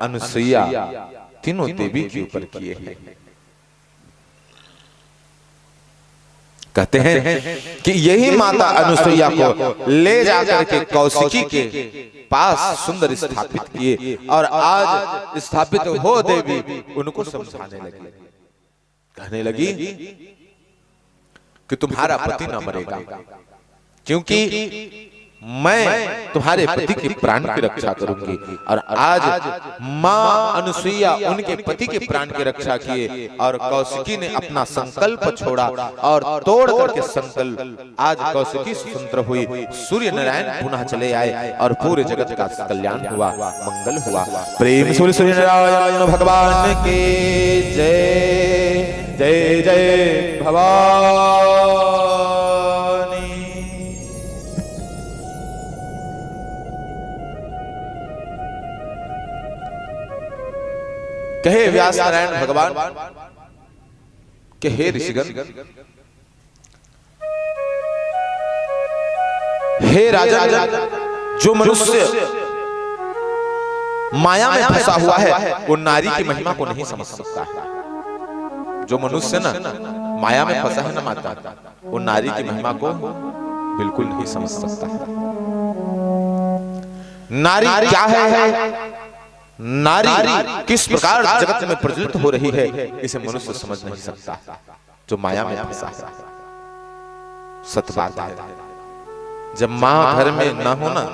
अनुसुईया तीनों देवी के ऊपर किए हैं। कहते हैं कि यही माता अनुसुईया को ले जाकर के कौशिकी के पास सुंदर स्थापित किए, और आज स्थापित हो देवी उनको समझाने लगी, कहने लगी कि तुम्हारा पति ना मरेगा, क्योंकि मैं तुम्हारे पति के प्राण की रक्षा करूंगी। और आज माँ अनुसुईया उनके पति के प्राण की रक्षा किए, और कौशिकी ने अपना संकल्प छोड़ा और तोड़ करके संकल्प, आज कौशिकी स्वतंत्र हुई, सूर्य नारायण पुनः चले आए और पूरे जगत का कल्याण हुआ, मंगल हुआ। प्रेम से बोलिए सूर्य नारायण भगवान की जय। जय जय भवानी। कहे व्यास नारायण भगवान कि हे ऋषिगण, हे राजन, जो मनुष्य माया में फंसा हुआ है, वो नारी की महिमा को नहीं समझ सकता है। जो मनुष्य ना माया में फंसा है ना माता, वो नारी की महिमा को बिल्कुल नहीं समझ सकता है। नारी क्या है, नारी किस प्रकार जगत में प्रज्वलित हो रही है, इसे मनुष्य समझ नहीं सकता, जो माया में फंसा है। सत बात है, जब माँ घर में ना हो ना,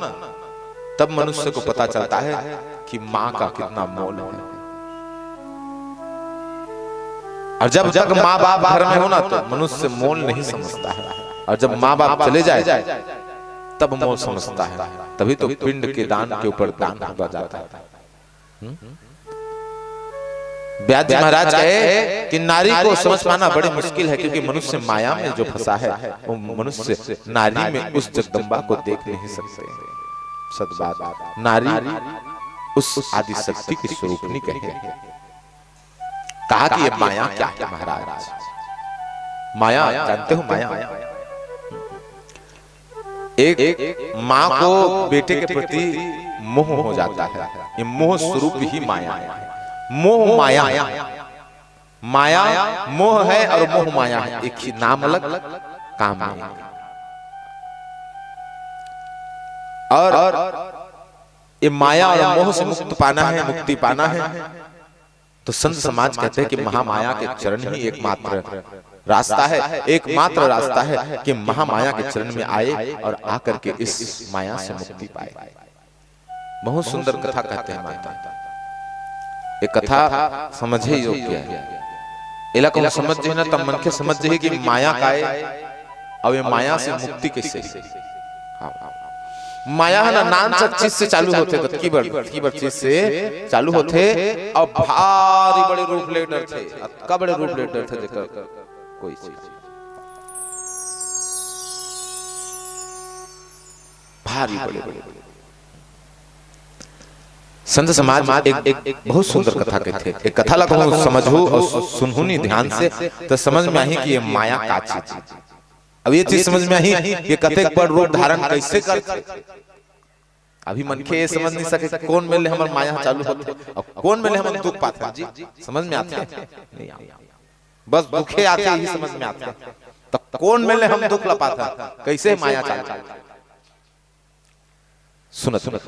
तब मनुष्य को पता चलता है कि माँ का कितना मोल है। और जब तक माँ बाप घर में हो ना, तो मनुष्य मोल नहीं समझता है, और जब माँ बाप चले जाए, तब मोल समझता है। तभी तो पिंड के दान के ऊपर दान होता जाता है। हम्म? व्यास जी महाराज कहे कि नारी को समझ पाना बड़ी मुश्किल है, क्योंकि मनुष्य माया में जो फंसा है, वो मनुष्य नारी में उस जगदम्बा को देख नहीं सकते। सत बात, नारी उस आदिशक्ति की स्वरूपनी कहे। कहा कि ये माया क्या है महाराज? माया जानते हो? माया एक माँ को बेटे के प्रति मोह हो जाता है। ये मोह स्वरूप ही माया है। मोह माया, माया मोह है और मोह माया है, एक ही नाम अलग, काम एक। और ये माया और मोह से मुक्त पाना है, मुक्ति पाना है, तो संत समाज कहते हैं कि महामाया के चरण ही एकमात्र रास्ता है, एकमात्र रास्ता है कि महामाया के चरण में आए और आकर के इस माया से मुक्ति पाए। बहुत सुंदर कथा कहते हैं माता। ये कथा समझे योग्य है। एला कहूँ समझ जे ना, तब मनखे समझ जे कि माया काय, अउ ये माया से मुक्ति कैसे? हाँ। माया है ना, नान सा चीज से चालू होथे, गतकी बड़, गतकी बड़ चीज से चालू होथे, अउ भारी बड़े रूप ले डरथे, अतका बड़े रूप ले डरथे, जेकर कोई चीज। भारी बड़े, बड़े। संत समाज एक, एक बहुत सुंदर कथा कहथे। एक कथा ला कहूँ समझहू अउ सु-, सुनहू नहीं ध्यान से, तो समझ में आही कि ये माया का चीज। अब ये चीज समझ में आही कि कतेक बड़ रूप धारण कैसे करथे। अभी मनखे ये समझ नहीं सके कि कौन मेर ले हमर माया चालू होथे अउ कौन मेर ले हमन दुख पाथन जी। समझ में आथे? नहीं आथे। बस दुखे आथे, यही समझ में आथे। तो कौन मेर ले हम दुख ला पाथन, कैसे माया चालू? सुनत, सुनत,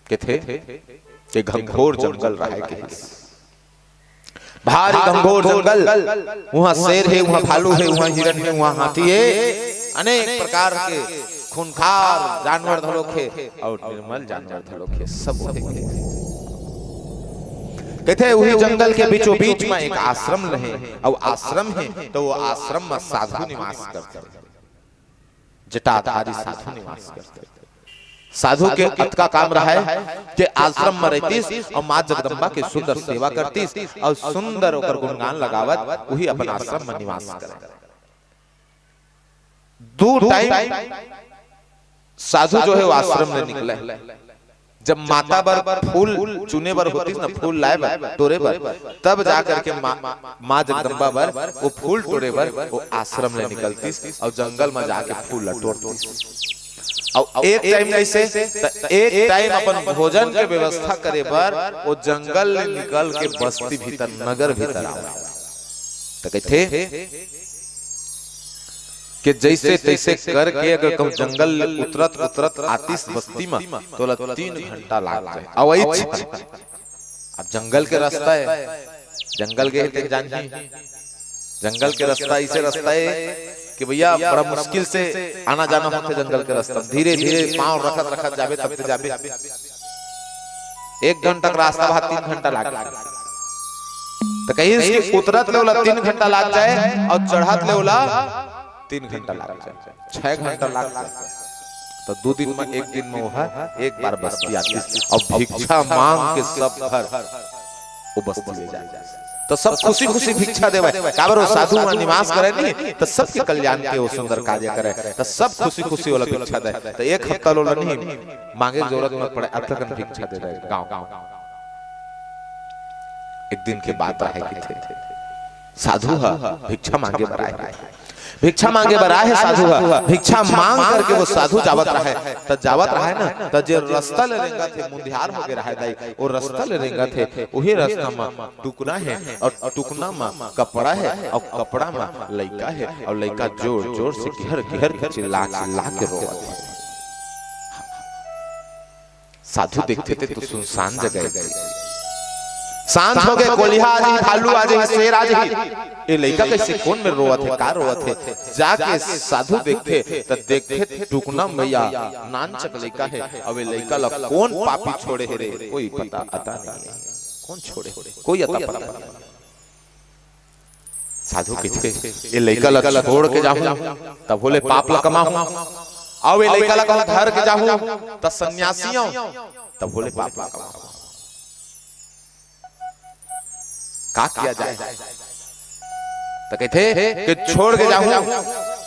कथे कि घनघोर जंगल रहय कहिस। भारी घनघोर जंगल, उहाँ शेर हे, उहाँ भालू हे, उहाँ हिरन हे, उहाँ हाथी हे, अनेक प्रकार के खूंखार जानवर घलोक हे अउ निर्मल जानवर घलोक हे, सब ओहे कथे। कथे उही जंगल के बीचों बीच म एक आश्रम रहे, अउ आश्रम हे त वो आश्रम म साधु निवास करथे, जटाधारी साधु निवास करथे। साधु के अतका काम रहय के आश्रम म रहितिस अउ माँ जगदम्बा के सुंदर सेवा करतिस अउ सुंदर ओकर गुणगान लगावत उही अपन आश्रम म निवास करय। दू टाइम साधु जो हे वो आश्रम ले निकले। जब माता बर फूल चुने बर होतिस न, फूल लाए बर, टोरे बर, तब जा करके माँ, माँ जगदम्बा बर वो फूल टोरे बर वो आश्रम ले निकलतिस अउ जंगल म जाके फूल ल टोरतिस। अउ एक टाइम कइसे, त एक टाइम अपन भोजन के व्यवस्था करे बर वो जंगल ले निकल के बस्ती भीतर, नगर भीतर आवय। त कहिथे के जइसे तइसे करके अगर कहूँ जंगल ले उतरत उतरत आतिस बस्ती म, त ओला तीन घंटा लाग जाय। अवइच अब जंगल के रास्ता हे, जंगल गे हे तेन जानही। जंगल के रास्ता अइसे रास्ता हे कि भइया बड़ा मुश्किल से आना जाना होथे जंगल के रास्ता। धीरे धीरे पाँव रखत रखत जाबे तब ते जाबे। एक घंटा के रास्ता भा तीन घंटा लाग जाय। त कहिस कि उतरत ले ओला तीन घंटा लाग जाय अउ चढ़त ले ओला तीन घंटा लाग जाय, छह घंटा लाग जाय। त दू दिन म, एक दिन म ओहा एक बार बस्ती आतिस अउ भिक्षा मांग के सब घर वो बस्ती ले जाय। त सब खुशी खुशी भिक्षा देवय, काबर वो साधु वहाँ निवास करय नहीं, त सबके कल्याण के वो सुंदर कार्य करय, त सब खुशी खुशी ओला भिक्षा देय। त एक हफ्ता ले ओला नहीं मांगे के जरूरत मत पड़े, अतका कन भिक्षा दे देय गाँव। एक दिन के बात रहय कथे, साधु ह भिक्षा मांगे बर आय हे। भिक्षा मांगे बर आय हे साधु ह। भिक्षा मांग करके वो साधु जावत रहय, त जावत रहय न, त जे रास्ता ले रेंगत हे, मुंधियार होगे रहय दाई, वो रास्ता ले रेंगत हे, उही रास्ता म टुकना हे अउ टुकना म कपड़ा हे अउ कपड़ा म लइका हे अउ लइका जोर जोर से घेर घेर के चिल्ला चिल्ला के रोवत हे। साधु देखथे ते तो सुनसान जगह हे। सांझ होगे, कोलिहा आ जाही, भालू आ जाही, शेर आ जाही। ए लइका कइसे कोन मेर रोवत हे, का रोवत हे? जाके साधु देखथे त देखथे टुकना म भइया नानचक लइका हे। अब ए लइका ला कोन पापी छोड़े हे रे, कोई पता अता नहीं हे। कोन छोड़े हे? कोई अता पता नहीं। साधु कहिथे, ए लइका ला छोड़ के जाहूं, तभो ले पाप ला कमाहूं। अउ ए लइका ला कहूं धर के जाहूं, त सन्यासी अंव, तभो ले पाप ला कमाहूं। का किया जाय? त कहिथे कि छोड़ के जाहूं,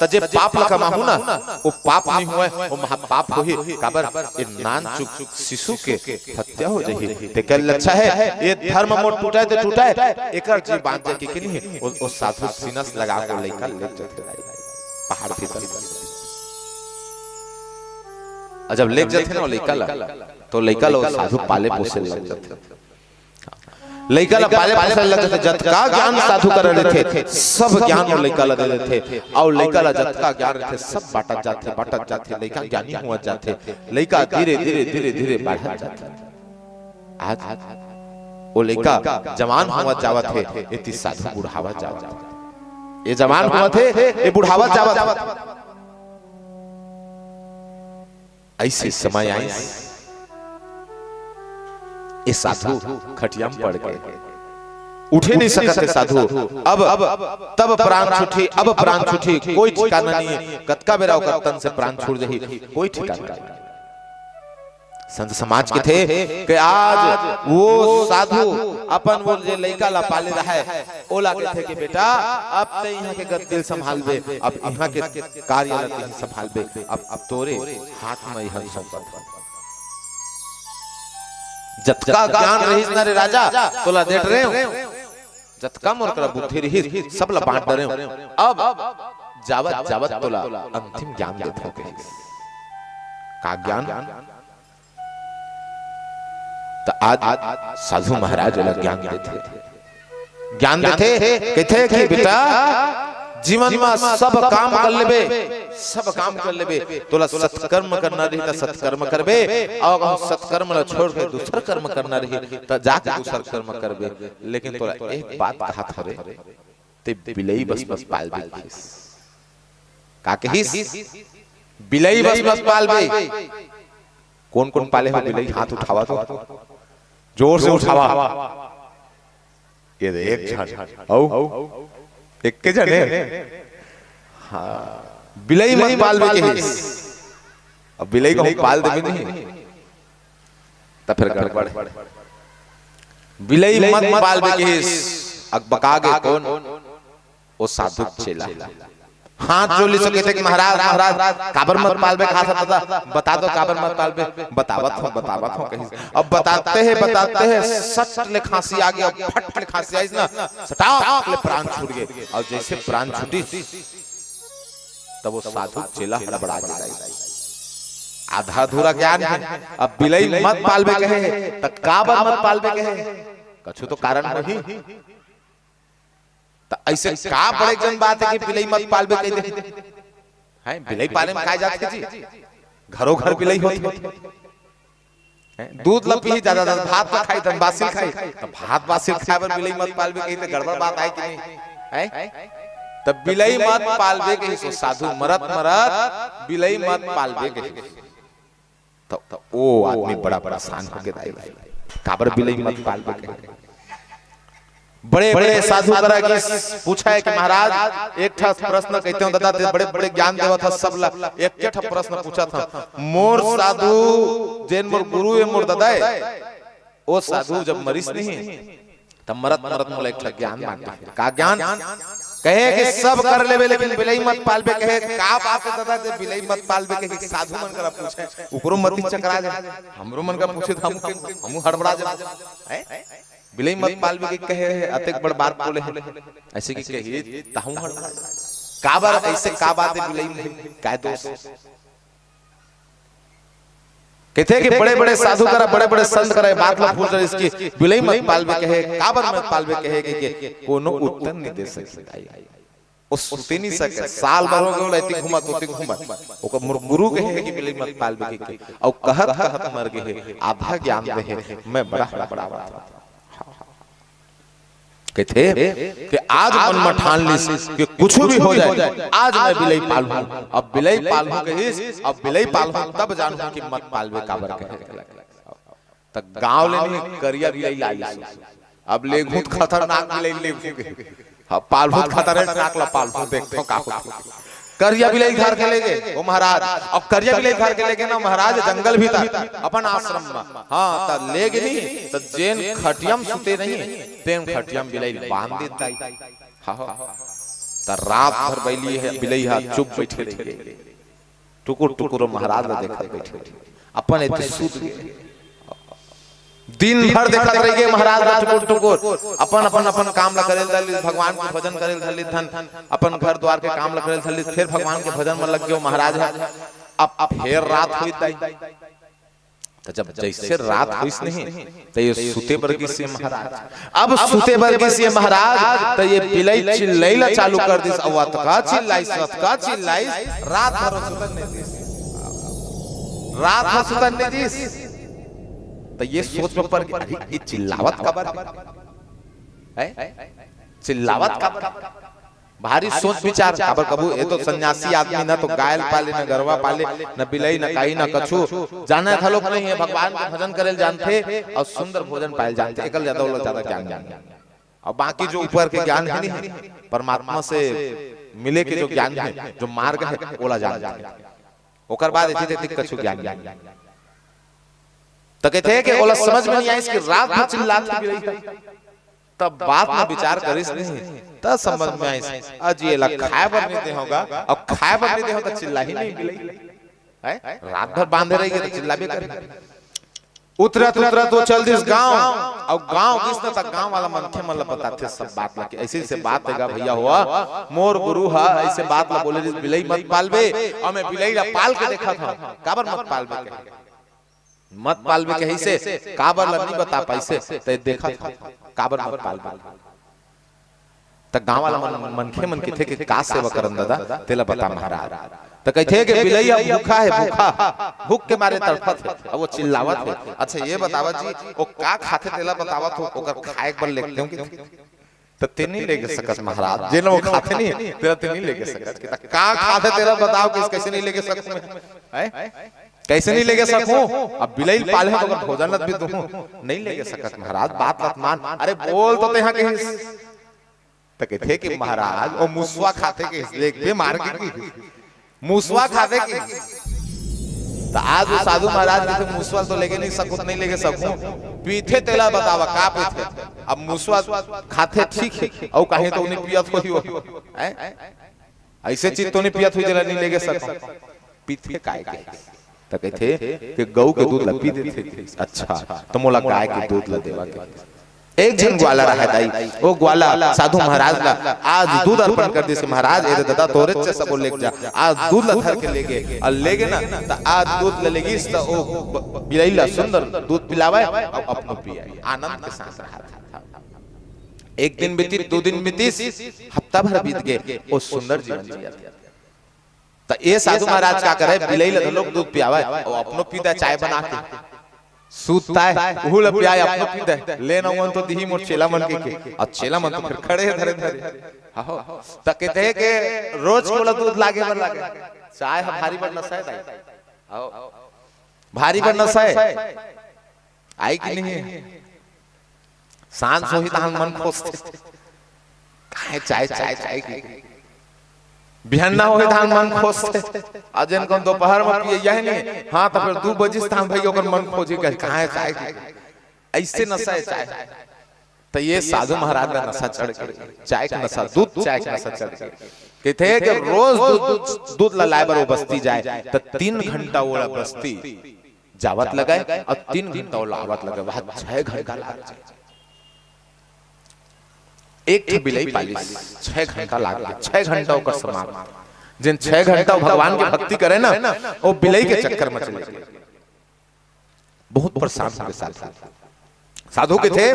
त जे पाप ला कमाहूं ना, वो पाप नहीं होवय, वो महापाप होही। काबर? ए नानचुक शिशु के हत्या हो जाही। तेकर ले अच्छा हे, ए धर्म मोर टूटय ते टूटय, एकर जी बांच जाय के, के नहीं, ओ, ओ साधु सीना से लगा के लइका ले जथे पहाड़ भीतर। अउ जब ले जथे ना ओ लइका ला, त लइका ला ओ साधु पाले पोसे लग जथे। लइका ला पाले पोसे लग जथे, जतका ज्ञान साधु करा रहिथे, सब ज्ञान ओ लइका ला दे देथे। अउ लइका ला जतका ज्ञान रहिथे, सब बांटत जाथे, बांटत जाथे। लइका ज्ञानी होवत जाथे। लइका धीरे, धीरे, धीरे, धीरे बाढ़त जाथे। आज ओ लइका जवान होवत जावत हे, एती साधु बुढ़ावत जावत हे। ए जवान होवत हे, ए बुढ़ावत जावत हे। अइसे समय आइस, ए साधु खटिया म पड़ गे, उठे नहीं सकत हे साधु। अब, अब तब प्राण छूटी, अब प्राण छूटी, कोई ठिकाना नहीं हे। कतका बेरा ओकर तन से प्राण छूट जाही, कोई ठिकाना नहीं। संत समाज कथे कि आज वो साधु अपन वो जे लइका ला पाले रहय, ओला कथे कि बेटा, अब ते इहाँ के गद्दी ल संभालबे, अब इहाँ के कार्य ला तेही संभालबे, अब, अब तोरे हाथ म इहाँ सौंपत हंव। जतका ज्ञान रहिस ना रे राजा, तोला दे डरेंव, जतका मोर करा बुद्धि रहिस, सब ला बांट डरेंव। अब जावत जावत तोला अंतिम ज्ञान देथंव कहिस। का ज्ञान? त आज साधु महाराज ओला ज्ञान देथे, ज्ञान देथे, कहिथे कि बेटा, जीवन म सब काम कर लेबे, सब काम कर लेबे, तोला सत्कर्म करना रही त सत्कर्म करबे, अउ अगर सत्कर्म ला छोड़ के दूसर कर्म करना रही त जाके दूसर कर्म करबे। लेकिन तोला एक बात कहत हंव रे, ते बिलई बस बस पालबे कहिस। का कहिस? बिलई बस मत पालबे। कोन कोन पाले हो बिलई, हाथ उठावा तो, जोर से उठावा। ये दे एक झन, अउ एक के झन हे। हाँ, बिलई मत पालबे कहिस। अब बिलई कहूँ पाल देबे नहीं, त फेर गड़बड़। बिलई मत पालबे कहिस, अकबका गे कोन? ओ साधु चेला। हाथ जोड़ लिस, कहिथे कि महाराज, महाराज, काबर मत पालबे कहाथस दादा, बता दो काबर मत पालबे। बतावत हँव, बतावत हँव कहिस। अब बताते हे, बताते हे, सट ले खाँसी आ गे, अब फट ले खाँसी आइस ना, सटाक ले प्राण छूट गे। अउ जइसे प्राण छूटिस, तब ओ साधु चेला हड़बड़ा गे। आधा अधूरा ज्ञान हे। अब बिलई मत पालबे कहे हे, त काबर मत पालबे कहे हे? कछु तो कारण होही। त अइसे का बड़े जन बात हे कि बिलई मत पालबे कहि दे? हैं, बिलई पाले म काय जाथे जी? घरो घर बिलई होथे। हैं, दूध ल पीही जादा, जादा भात ल खाही, त बासी ल खाही। त भात बासी ल खाय बर बिलई मत पालबे कहि त गड़बड़ बात आय कि नहीं? हैं? त बिलई मत पालबे कहिस ओ साधु, मरत मरत बिलई मत पालबे कहिस। त ओ आदमी बड़ा परेशान होगे दाई, काबर बिलई मत पालबे कहे। बड़े बड़े साधु करा गिस, पूछय कि महाराज, एक ठा प्रश्न, कहिथे हँव दादा, तें बड़े बड़े ज्ञान देवत हस सब ला, एक ठा प्रश्न पूछत हँव। मोर साधु, जेन मोर गुरु ए, मोर दादा ए, ओ साधु जब मरिस नहीं, त मरत मरत मोला एक ठा ज्ञान बांटे। का ज्ञान? कहे कि सब कर लेबे लेकिन बिलई मत पालबे कहे। का बात हे दादा, जे बिलई मत पालबे कहे? साधु मन करा पूछे, ओकरो मति चकरा जाय। हमरो मन करा पूछे त हमू, हमू हड़बड़ा जाबो। हैं? बिलई मत पालबे कहे हे, अतेक बड़ बात बोले हे। अइसे कि कही, त हमू हड़बड़ा जाबो। काबर अइसे, का बात हे बिलई म? काय दोष? कहिथे कि बड़े-बड़े साधु करा, बड़े-बड़े संत करा ए बात ला पूछ रहिस कि बिलई मत पालबे कहे, काबर मत पालबे कहे कि, कि कोनो उत्तर नइ दे सके। ओ सुते नइ सके, साल भर होगे ओला एती घूमत, ओती घूमत। ओकर मोर गुरु कहे कि बिलई मत पालबे कहे, अउ कहत, कहत मर गे हे, आधा ज्ञान दे हे, मैं बड़ा हड़बड़ावत हँव। कहिथे कि आज मन म ठान लिस कि कुछु भी हो जाय, आज मैं बिलई पालहूँ। अब बिलई पालहूँ कहिस, अब बिलई पालहूँ तब जानहूँ कि मत पालबे काबर कहे। त गाँव ले नहीं, करिया बिलई ला लिस। अब लेगहूँ त खतरनाक बिलई लेगहूँ कहे। हाँ, पालहूँ त खतरनाक ला पालहूँ, देखथँव का होथे। करिया बिलई धर के लेगे ओ महाराज। अब करिया बिलई धर के लेगे ना महाराज जंगल भीतर अपन आश्रम म। हाँ, त लेगे नहीं, त जेन खटिया म सुते नहीं, तेन खटिया म बिलई बांध देथे। हाँ, हाँ। त रात भर बइली हे, बिलई ह चुप बइठे रहिगे। टुकुर टुकुर ओ महाराज ला देखत बइठे रहिगे। अपन एती सुत गे। दिन भर देखत रहिगे महाराज ला टुकुर टुकुर। अपन, अपन, अपन काम ला करे ल धर लिस, भगवान के भजन करे ल धर लिस, अपन घर द्वार के काम ला करे ल धर लिस, फेर भगवान के भजन म लग गे ओ महाराज ह। अब, अब फेर रात होइस दाई। त जब जइसे रात होइस नहीं, त ये सुते बर गिस ये महाराज। अब सुते बर गिस ये महाराज, त ये बिलई चिल्लई ला चालू कर दिस। अउ अतका चिल्लाइस, अतका चिल्लाइस, रात भर ओ सुतन नइ दिस। रात भर सुतन नइ दिस। त ये सोच म पर गे, अरे, ये चिल्लावत काबर हे? हैं? चिल्लावत काबर हे? भारी सोच विचार, काबर कभू ए तो सन्यासी आदमी, न तो गाय ल पाले, न गरवा पाले, न बिलई, न काई, न कछु, जानय घलोक नहीं हे, भगवान के भजन करे ल जानथे अउ सुंदर भोजन पाए ल जानथे, एकर ले जादा ओला जादा ज्ञान नहीं। अउ बाकी जो ऊपर के ज्ञान हे नहीं, परमात्मा से मिले के जो ज्ञान हे, जो मार्ग हे, ओला जानथे। ओकर बाद एती तेती कछु ज्ञान नहीं। त कहिथे कि ओला समझ म नइ आइस कि रात भर चिल्लात हे बिलई ह। तब बात म विचार करिस नहीं, त समझ म आइस, अजी एला खाय बर नइ दे हँव गा, अउ खाय बर नइ दे हँव त चिल्लाही नहीं बिलई। हैं? रात भर बांधे रहिगे त चिल्लाबे करही। उतरत उतरत ओ चल दिस गाँव, अउ गाँव गिस न त गाँव वाला मनखे मन ला बताथे सब बात ला कि अइसे अइसे बात हे गा भइया हो, मोर गुरु ह अइसे बात ला बोले रिहिस, बिलई मत पालबे, अउ मैं बिलई ला पाल के देखत हँव, काबर मत पालबे कहे। मत पालबे कहिसे, काबर ल नइ बता पाइसे, तैं देखत हस, काबर मत पालबे। त गाँव वाला मन, मनखे मन कहिथे कि का सेवा करन दादा, तेला बता महाराज। त कहिथे कि बिलई ह भूखा हे, भूखा, भूख के मारे तड़फत हे, अब वो चिल्लावत हे। अच्छा ये बतावा जी, वो का खाथे तेला बतावत हो, ओकर खाए बर लेगतेंव कि त ते नहीं लेगे सकस महाराज, जेन वो खाथे नहीं, तेला ते नहीं लेगे सकस। का खाथे तेला बताव, किस कैसे नहीं लेगे सकूं मैं? हैं? कैसे नहीं लेगे सकूं? अब बिलई पाले हो तो ओकर भोजन ल भी दूं, नहीं लेगे सकस महाराज, बात बात मान। अरे बोल तो तेहा कहिस। त कहिथे कि महाराज, ओ मुसवा खाथे कहिस, लेगबे मार के कहिस। मुसवा खाथे कहिस। त आज वो साधु महाराज कहिथे, मुसवा तो लेगे नहीं सकूं, नहीं लेगे सकूं। पीथे तेला बतावा, का पीथे? अब मुसवा खाथे ठीक हे, अउ कहीं तो नहीं पियत होही वो। हैं? ऐसे चीज तो नहीं पियत होही जेला नहीं लेगे सकूं। पीथे काय के? त कहिथे कि गऊ के दूध ला पी देथे। अच्छा, त मोला गाय के दूध ला देवा के। एक झन ग्वाला रहे दाई, वो ग्वाला साधु महाराज ला आज दूध अर्पण कर दिस, महाराज, ए दे ददा, तोरे च सबो लेग जा, आज दूध ला धर के लेगे, अउ लेगे ना, त आज दूध ला लेगिस, त वो ब-, ब-, बिलई ला सुंदर दूध पिलावय, अउ अपनो पियाय, आनंद के साथ रहा था। एक दिन बीतिस, दू दिन बीतिस, हफ्ता भर बीत गे, वो सुंदर जीवन जिया। त ए साधु महाराज का करे, बिलई ल घलोक दूध पियावय, अउ अपनो पीदा चाय बना के। सूत ताय, उहू ल पियाय, अपनो पीदा, ले न मन तो दिही मोर चेला मन के, के। अउ चेला मन तो फेर खड़े हे धरे धरे। हो, त कहिथे के रोज के ओला दूध लागे बर लागे। चाय ह भारी बड़ नशा हे दाई। हो, भारी बड़ नशा हे। आय कि नहीं? सांझ होही तहां मन खोजथे। काहे चाय, चाय, चाय की? बिहन्ना होही तहां मन खोजथे। अउ जेन कोन दोपहर म पिए यही नहीं, हां, त फेर दू बजिस तहां भई ओकर मन खोजी कहे, काहे चाय की? ऐसे नशा हे चाय। त ए साधु महाराज ला नशा चढ़ गे, चाय के नशा, दूध चाय के नशा चढ़ गे। कहिथे कि रोज दूध, दूध, दूध ला लाय बर वो बस्ती जाय, त तीन घंटा ओला बस्ती जावत लगय अउ तीन घंटा ओला आवत लगय, वहां छह घंटा लाग जाय। एक ठे बिलई पालिस, छह घंटा लाग गे, छह घंटा ओकर समाप्त। जेन छह घंटा भगवान के भक्ति करे ना, वो बिलई के चक्कर म चले गे। बहुत परेशान होगे साधु। साधु कहिथे,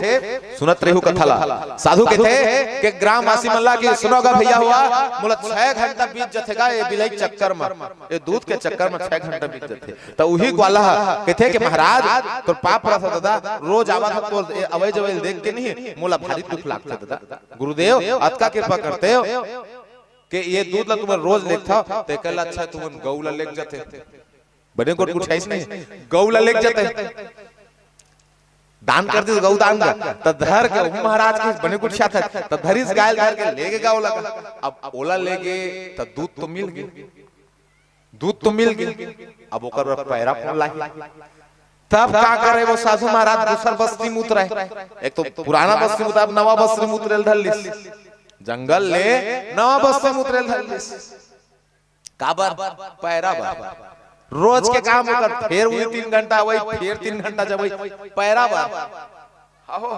सुनत रहिहू कथा ला। साधु कहिथे कि ग्रामवासी मन ला कि सुनो गा भैया हुआ, मोला छह घंटा बीत जथे गा ए बिलई चक्कर म, ए दूध के चक्कर म छह घंटा बीत जथे। त उही ग्वाला ह कहिथे कि महाराज, तोर पाप रथे ददा, रोज आवत हंव तोर ए अवई जवई ल देख के नहीं, मोला भारी दुख लागथे ददा। गुरुदेव, अतका कृपा करतेव कि ए दूध ला तुमन रोज लेगथव, तेकर ले अच्छा तुमन गऊ ला लेग जाते। बने गोठ गोठियाइस नहीं, गऊ ला लेग जाते। दान कर दिस गऊ दान ला, त धर के, ओ महाराज के बने गोठियाथे, त धरिस गाय ल धर के लेगे गा ओला। अब ओला लेगे, त दूध तो मिल गे, दूध तो मिल गे, अब ओकर बर पैरा कोन लाही? तब का करे वो साधु महाराज, दूसर बस्ती म उतरे। एक तो पुराना बस्ती म उतरे, अब नवा बस्ती म उतरे ल धर लिस। जंगल ले नवा बस्ती म उतरे ल धर लिस। काबर? पैरा बर। रोज के काम ओकर, फेर उही तीन घंटा अवई, फेर तीन घंटा जवई, पैरा बर। अहो,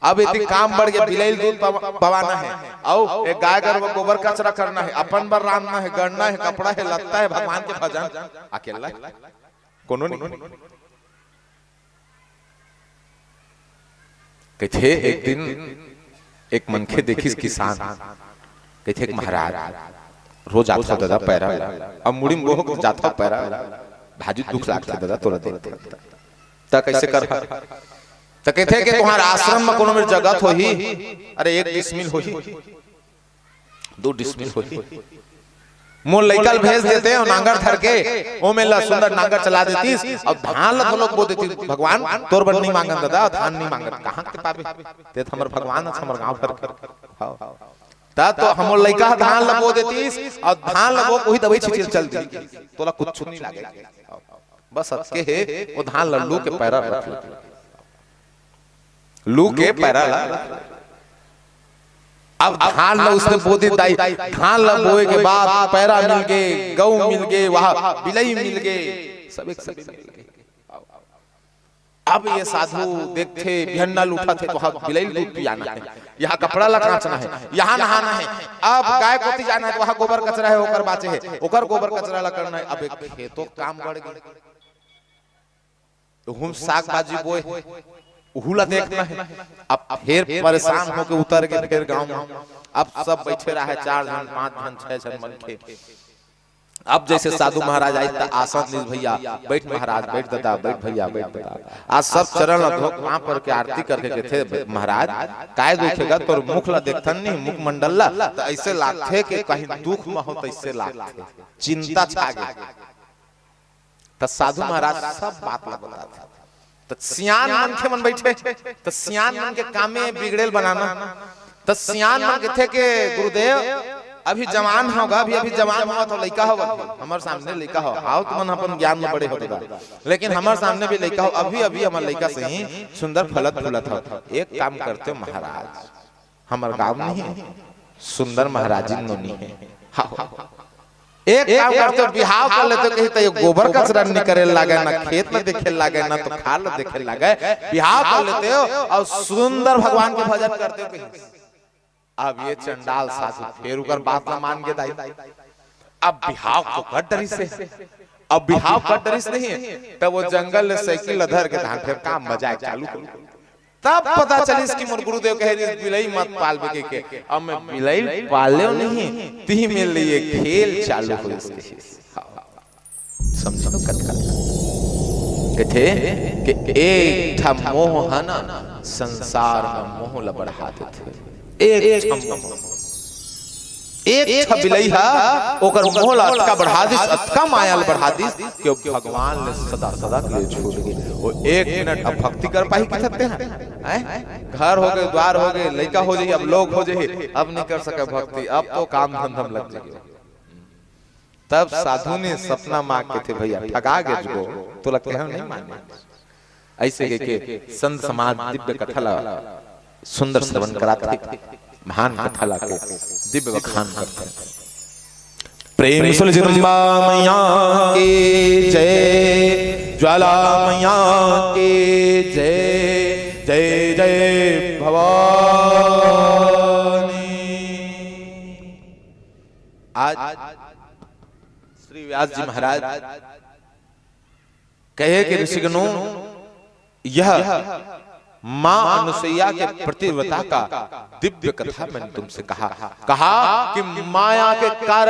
अब एती काम बढ़ गे, बिलई ल दूध पवा-, पवाना हे, अउ एक गाय गरु बर गोबर कचरा करना हे, अपन बर रांधना हे, गढ़ना हे, कपड़ा हे, लत्ता हे, भगवान के भजन, अकेला हे, कोनो नहीं। कहिथे एक दिन एक मनखे देखिस किसान, कहिथे कि महाराज, रोज आथव ददा पैरा ल, अब मुड़ी म गोहूं के जाथव पैरा ल, भारी दुख लागथे ददा तोला देख। त कइसे करहा? त कहिथे कि तुंहर आश्रम म कोनो मेर जगह होही? अरे एक डिसमिल होही, दू डिसमिल होही। मोर लइका ल भेज देते अउ नांगर धर के, ओमे ल सुंदर नांगर चला देतिस अउ धान ल घलोक बो देतिस। भगवान तोर बर नइ मांगन ददा, धान नइ मांगन, कहां के पाबे? ते त हमर भगवान हस, हमर गांव भर के। हव। त तो हमर लइका ह धान ल बो देतिस अउ धान ल बो के उही दवई छिंचे ल चल दिस। तोला कुछु नइ लागे। बस अतके हे, ओ धान ल लू के पैरा रख ले। लू के पैरा ल। अब धान ल उसने बो दे दाई, धान ल बोए के बाद पैरा मिल गे, गऊ मिल गे, वहां बिलई मिल गे, सबे के सबे मिल गे। अब ये साधु देखथे, बिहन्ना ल उठथे, त वहां बिलई ल दूध पियाना हे, यहां कपड़ा ल कांचना हे, यहां नहाना हे। अब गाय कोती जाना हे, त वहां गोबर कचरा हे, ओकर बांचे हे, ओकर गोबर कचरा ल करना हे। अब एक खेतो काम बढ़ गे। त उहू म साग भाजी बोए, उहू ला देखना हे। अब फेर परेशान होके उतर गे फेर गांव म। अब सब बइठे रहे, चार झन, पांच झन, छह झन मनखे। अब जैसे साधु महाराज आइस त आसन दिस, "भैया बैठ महाराज, बैठ दादा, बैठ भैया, बैठ दादा।" आज सब चरण ला धो के पाँव पर के आरती करके कथे, "महाराज, काय दुखे गा, तोर मुख ला देखथन नहीं, मुखमंडल ला, त ऐसे लागथे कि कहीं दुख म हो, त ऐसे लागथे, चिंता छा गे।" त साधु महाराज सब बात ला बताथे। त सियान मनखे मन बैठे, त सियान मन के कामे बिगड़ेल बनाना। त सियान मन कथे के, "गुरुदेव, अभी जवान होगा, अभी, अभी जवान होगा, तो लइका होगा, हमर सामने लइका हो, आओ तुमन अपन ज्ञान में बड़े हो दादा, लेकिन हमर सामने भी लइका हो, अभी, अभी हमर लइका से ही सुंदर फलत फूलत हो। एक काम करते हो महाराज, हमर गांव नहीं है, सुंदर महाराजिन नोनी है, हाँ, हाँ, एक काम करते हो, बिहाव कर लेते हो, कहीं तो ये गोबर कचरा निकरे लागे ना, खेत में देखे लागे ना, तो खार ला देखे लागे, बिहाव कर लेते हो और सुंदर भगवान के भजन करते हो कहीं।" अब ये चंडाल साधु फेर उकर बात ला मान गे दाई। अब बिहाव तो कर डरिस हे, अब बिहाव कर डरिस नहीं, तब वो जंगल ले साइकिल ला धर के धान फेर काम मजाक चालू कर। तब पता चलिस कि मोर गुरुदेव कहे रिहिस, "बिलई मत पालबे" के, के। अब मैं बिलई पालेव नहीं, तिही मेर ले ये खेल चालू होइस कहिस। समझो कथा। कथे कि एक ठा मोह ह ना, संसार में मोह ला बढ़ा देथे। एक ठा मोह। एक ठा बिलई ह ओकर मोह ला अतका बढ़ा दिस, अतका माया ला बढ़ा दिस कि वो भगवान ले सदा सदा के लिए छूट गे। वो एक मिनट अब भक्ति कर पाही कि सकते हैं? हैं? घर हो गे, द्वार हो गे, लइका हो जाही, अब लोग हो जाही, अब नहीं कर सके भक्ति, अब तो काम धंधा में लग जाही। तब साधु ने सपना माँ के थे, "भैया, ठगा गे गो, तो लगते हैं नहीं माने।" ऐसे कह के संत समाज दिव्य कथा ला सुंदर श्रवण कराथे, महान कथा ला के दिव्य बखान करथे। प्रेम से बोल जगदम्बा मैया की जय, ज्वाला मैया की जय, जय जय भवानी। आज श्री व्यास जी महाराज कहे कि ऋषिगणों, यह मां अनुसैया के पतिव्रता का दिव्य कथा मैंने तुमसे कहा, कहा कि माया के कारण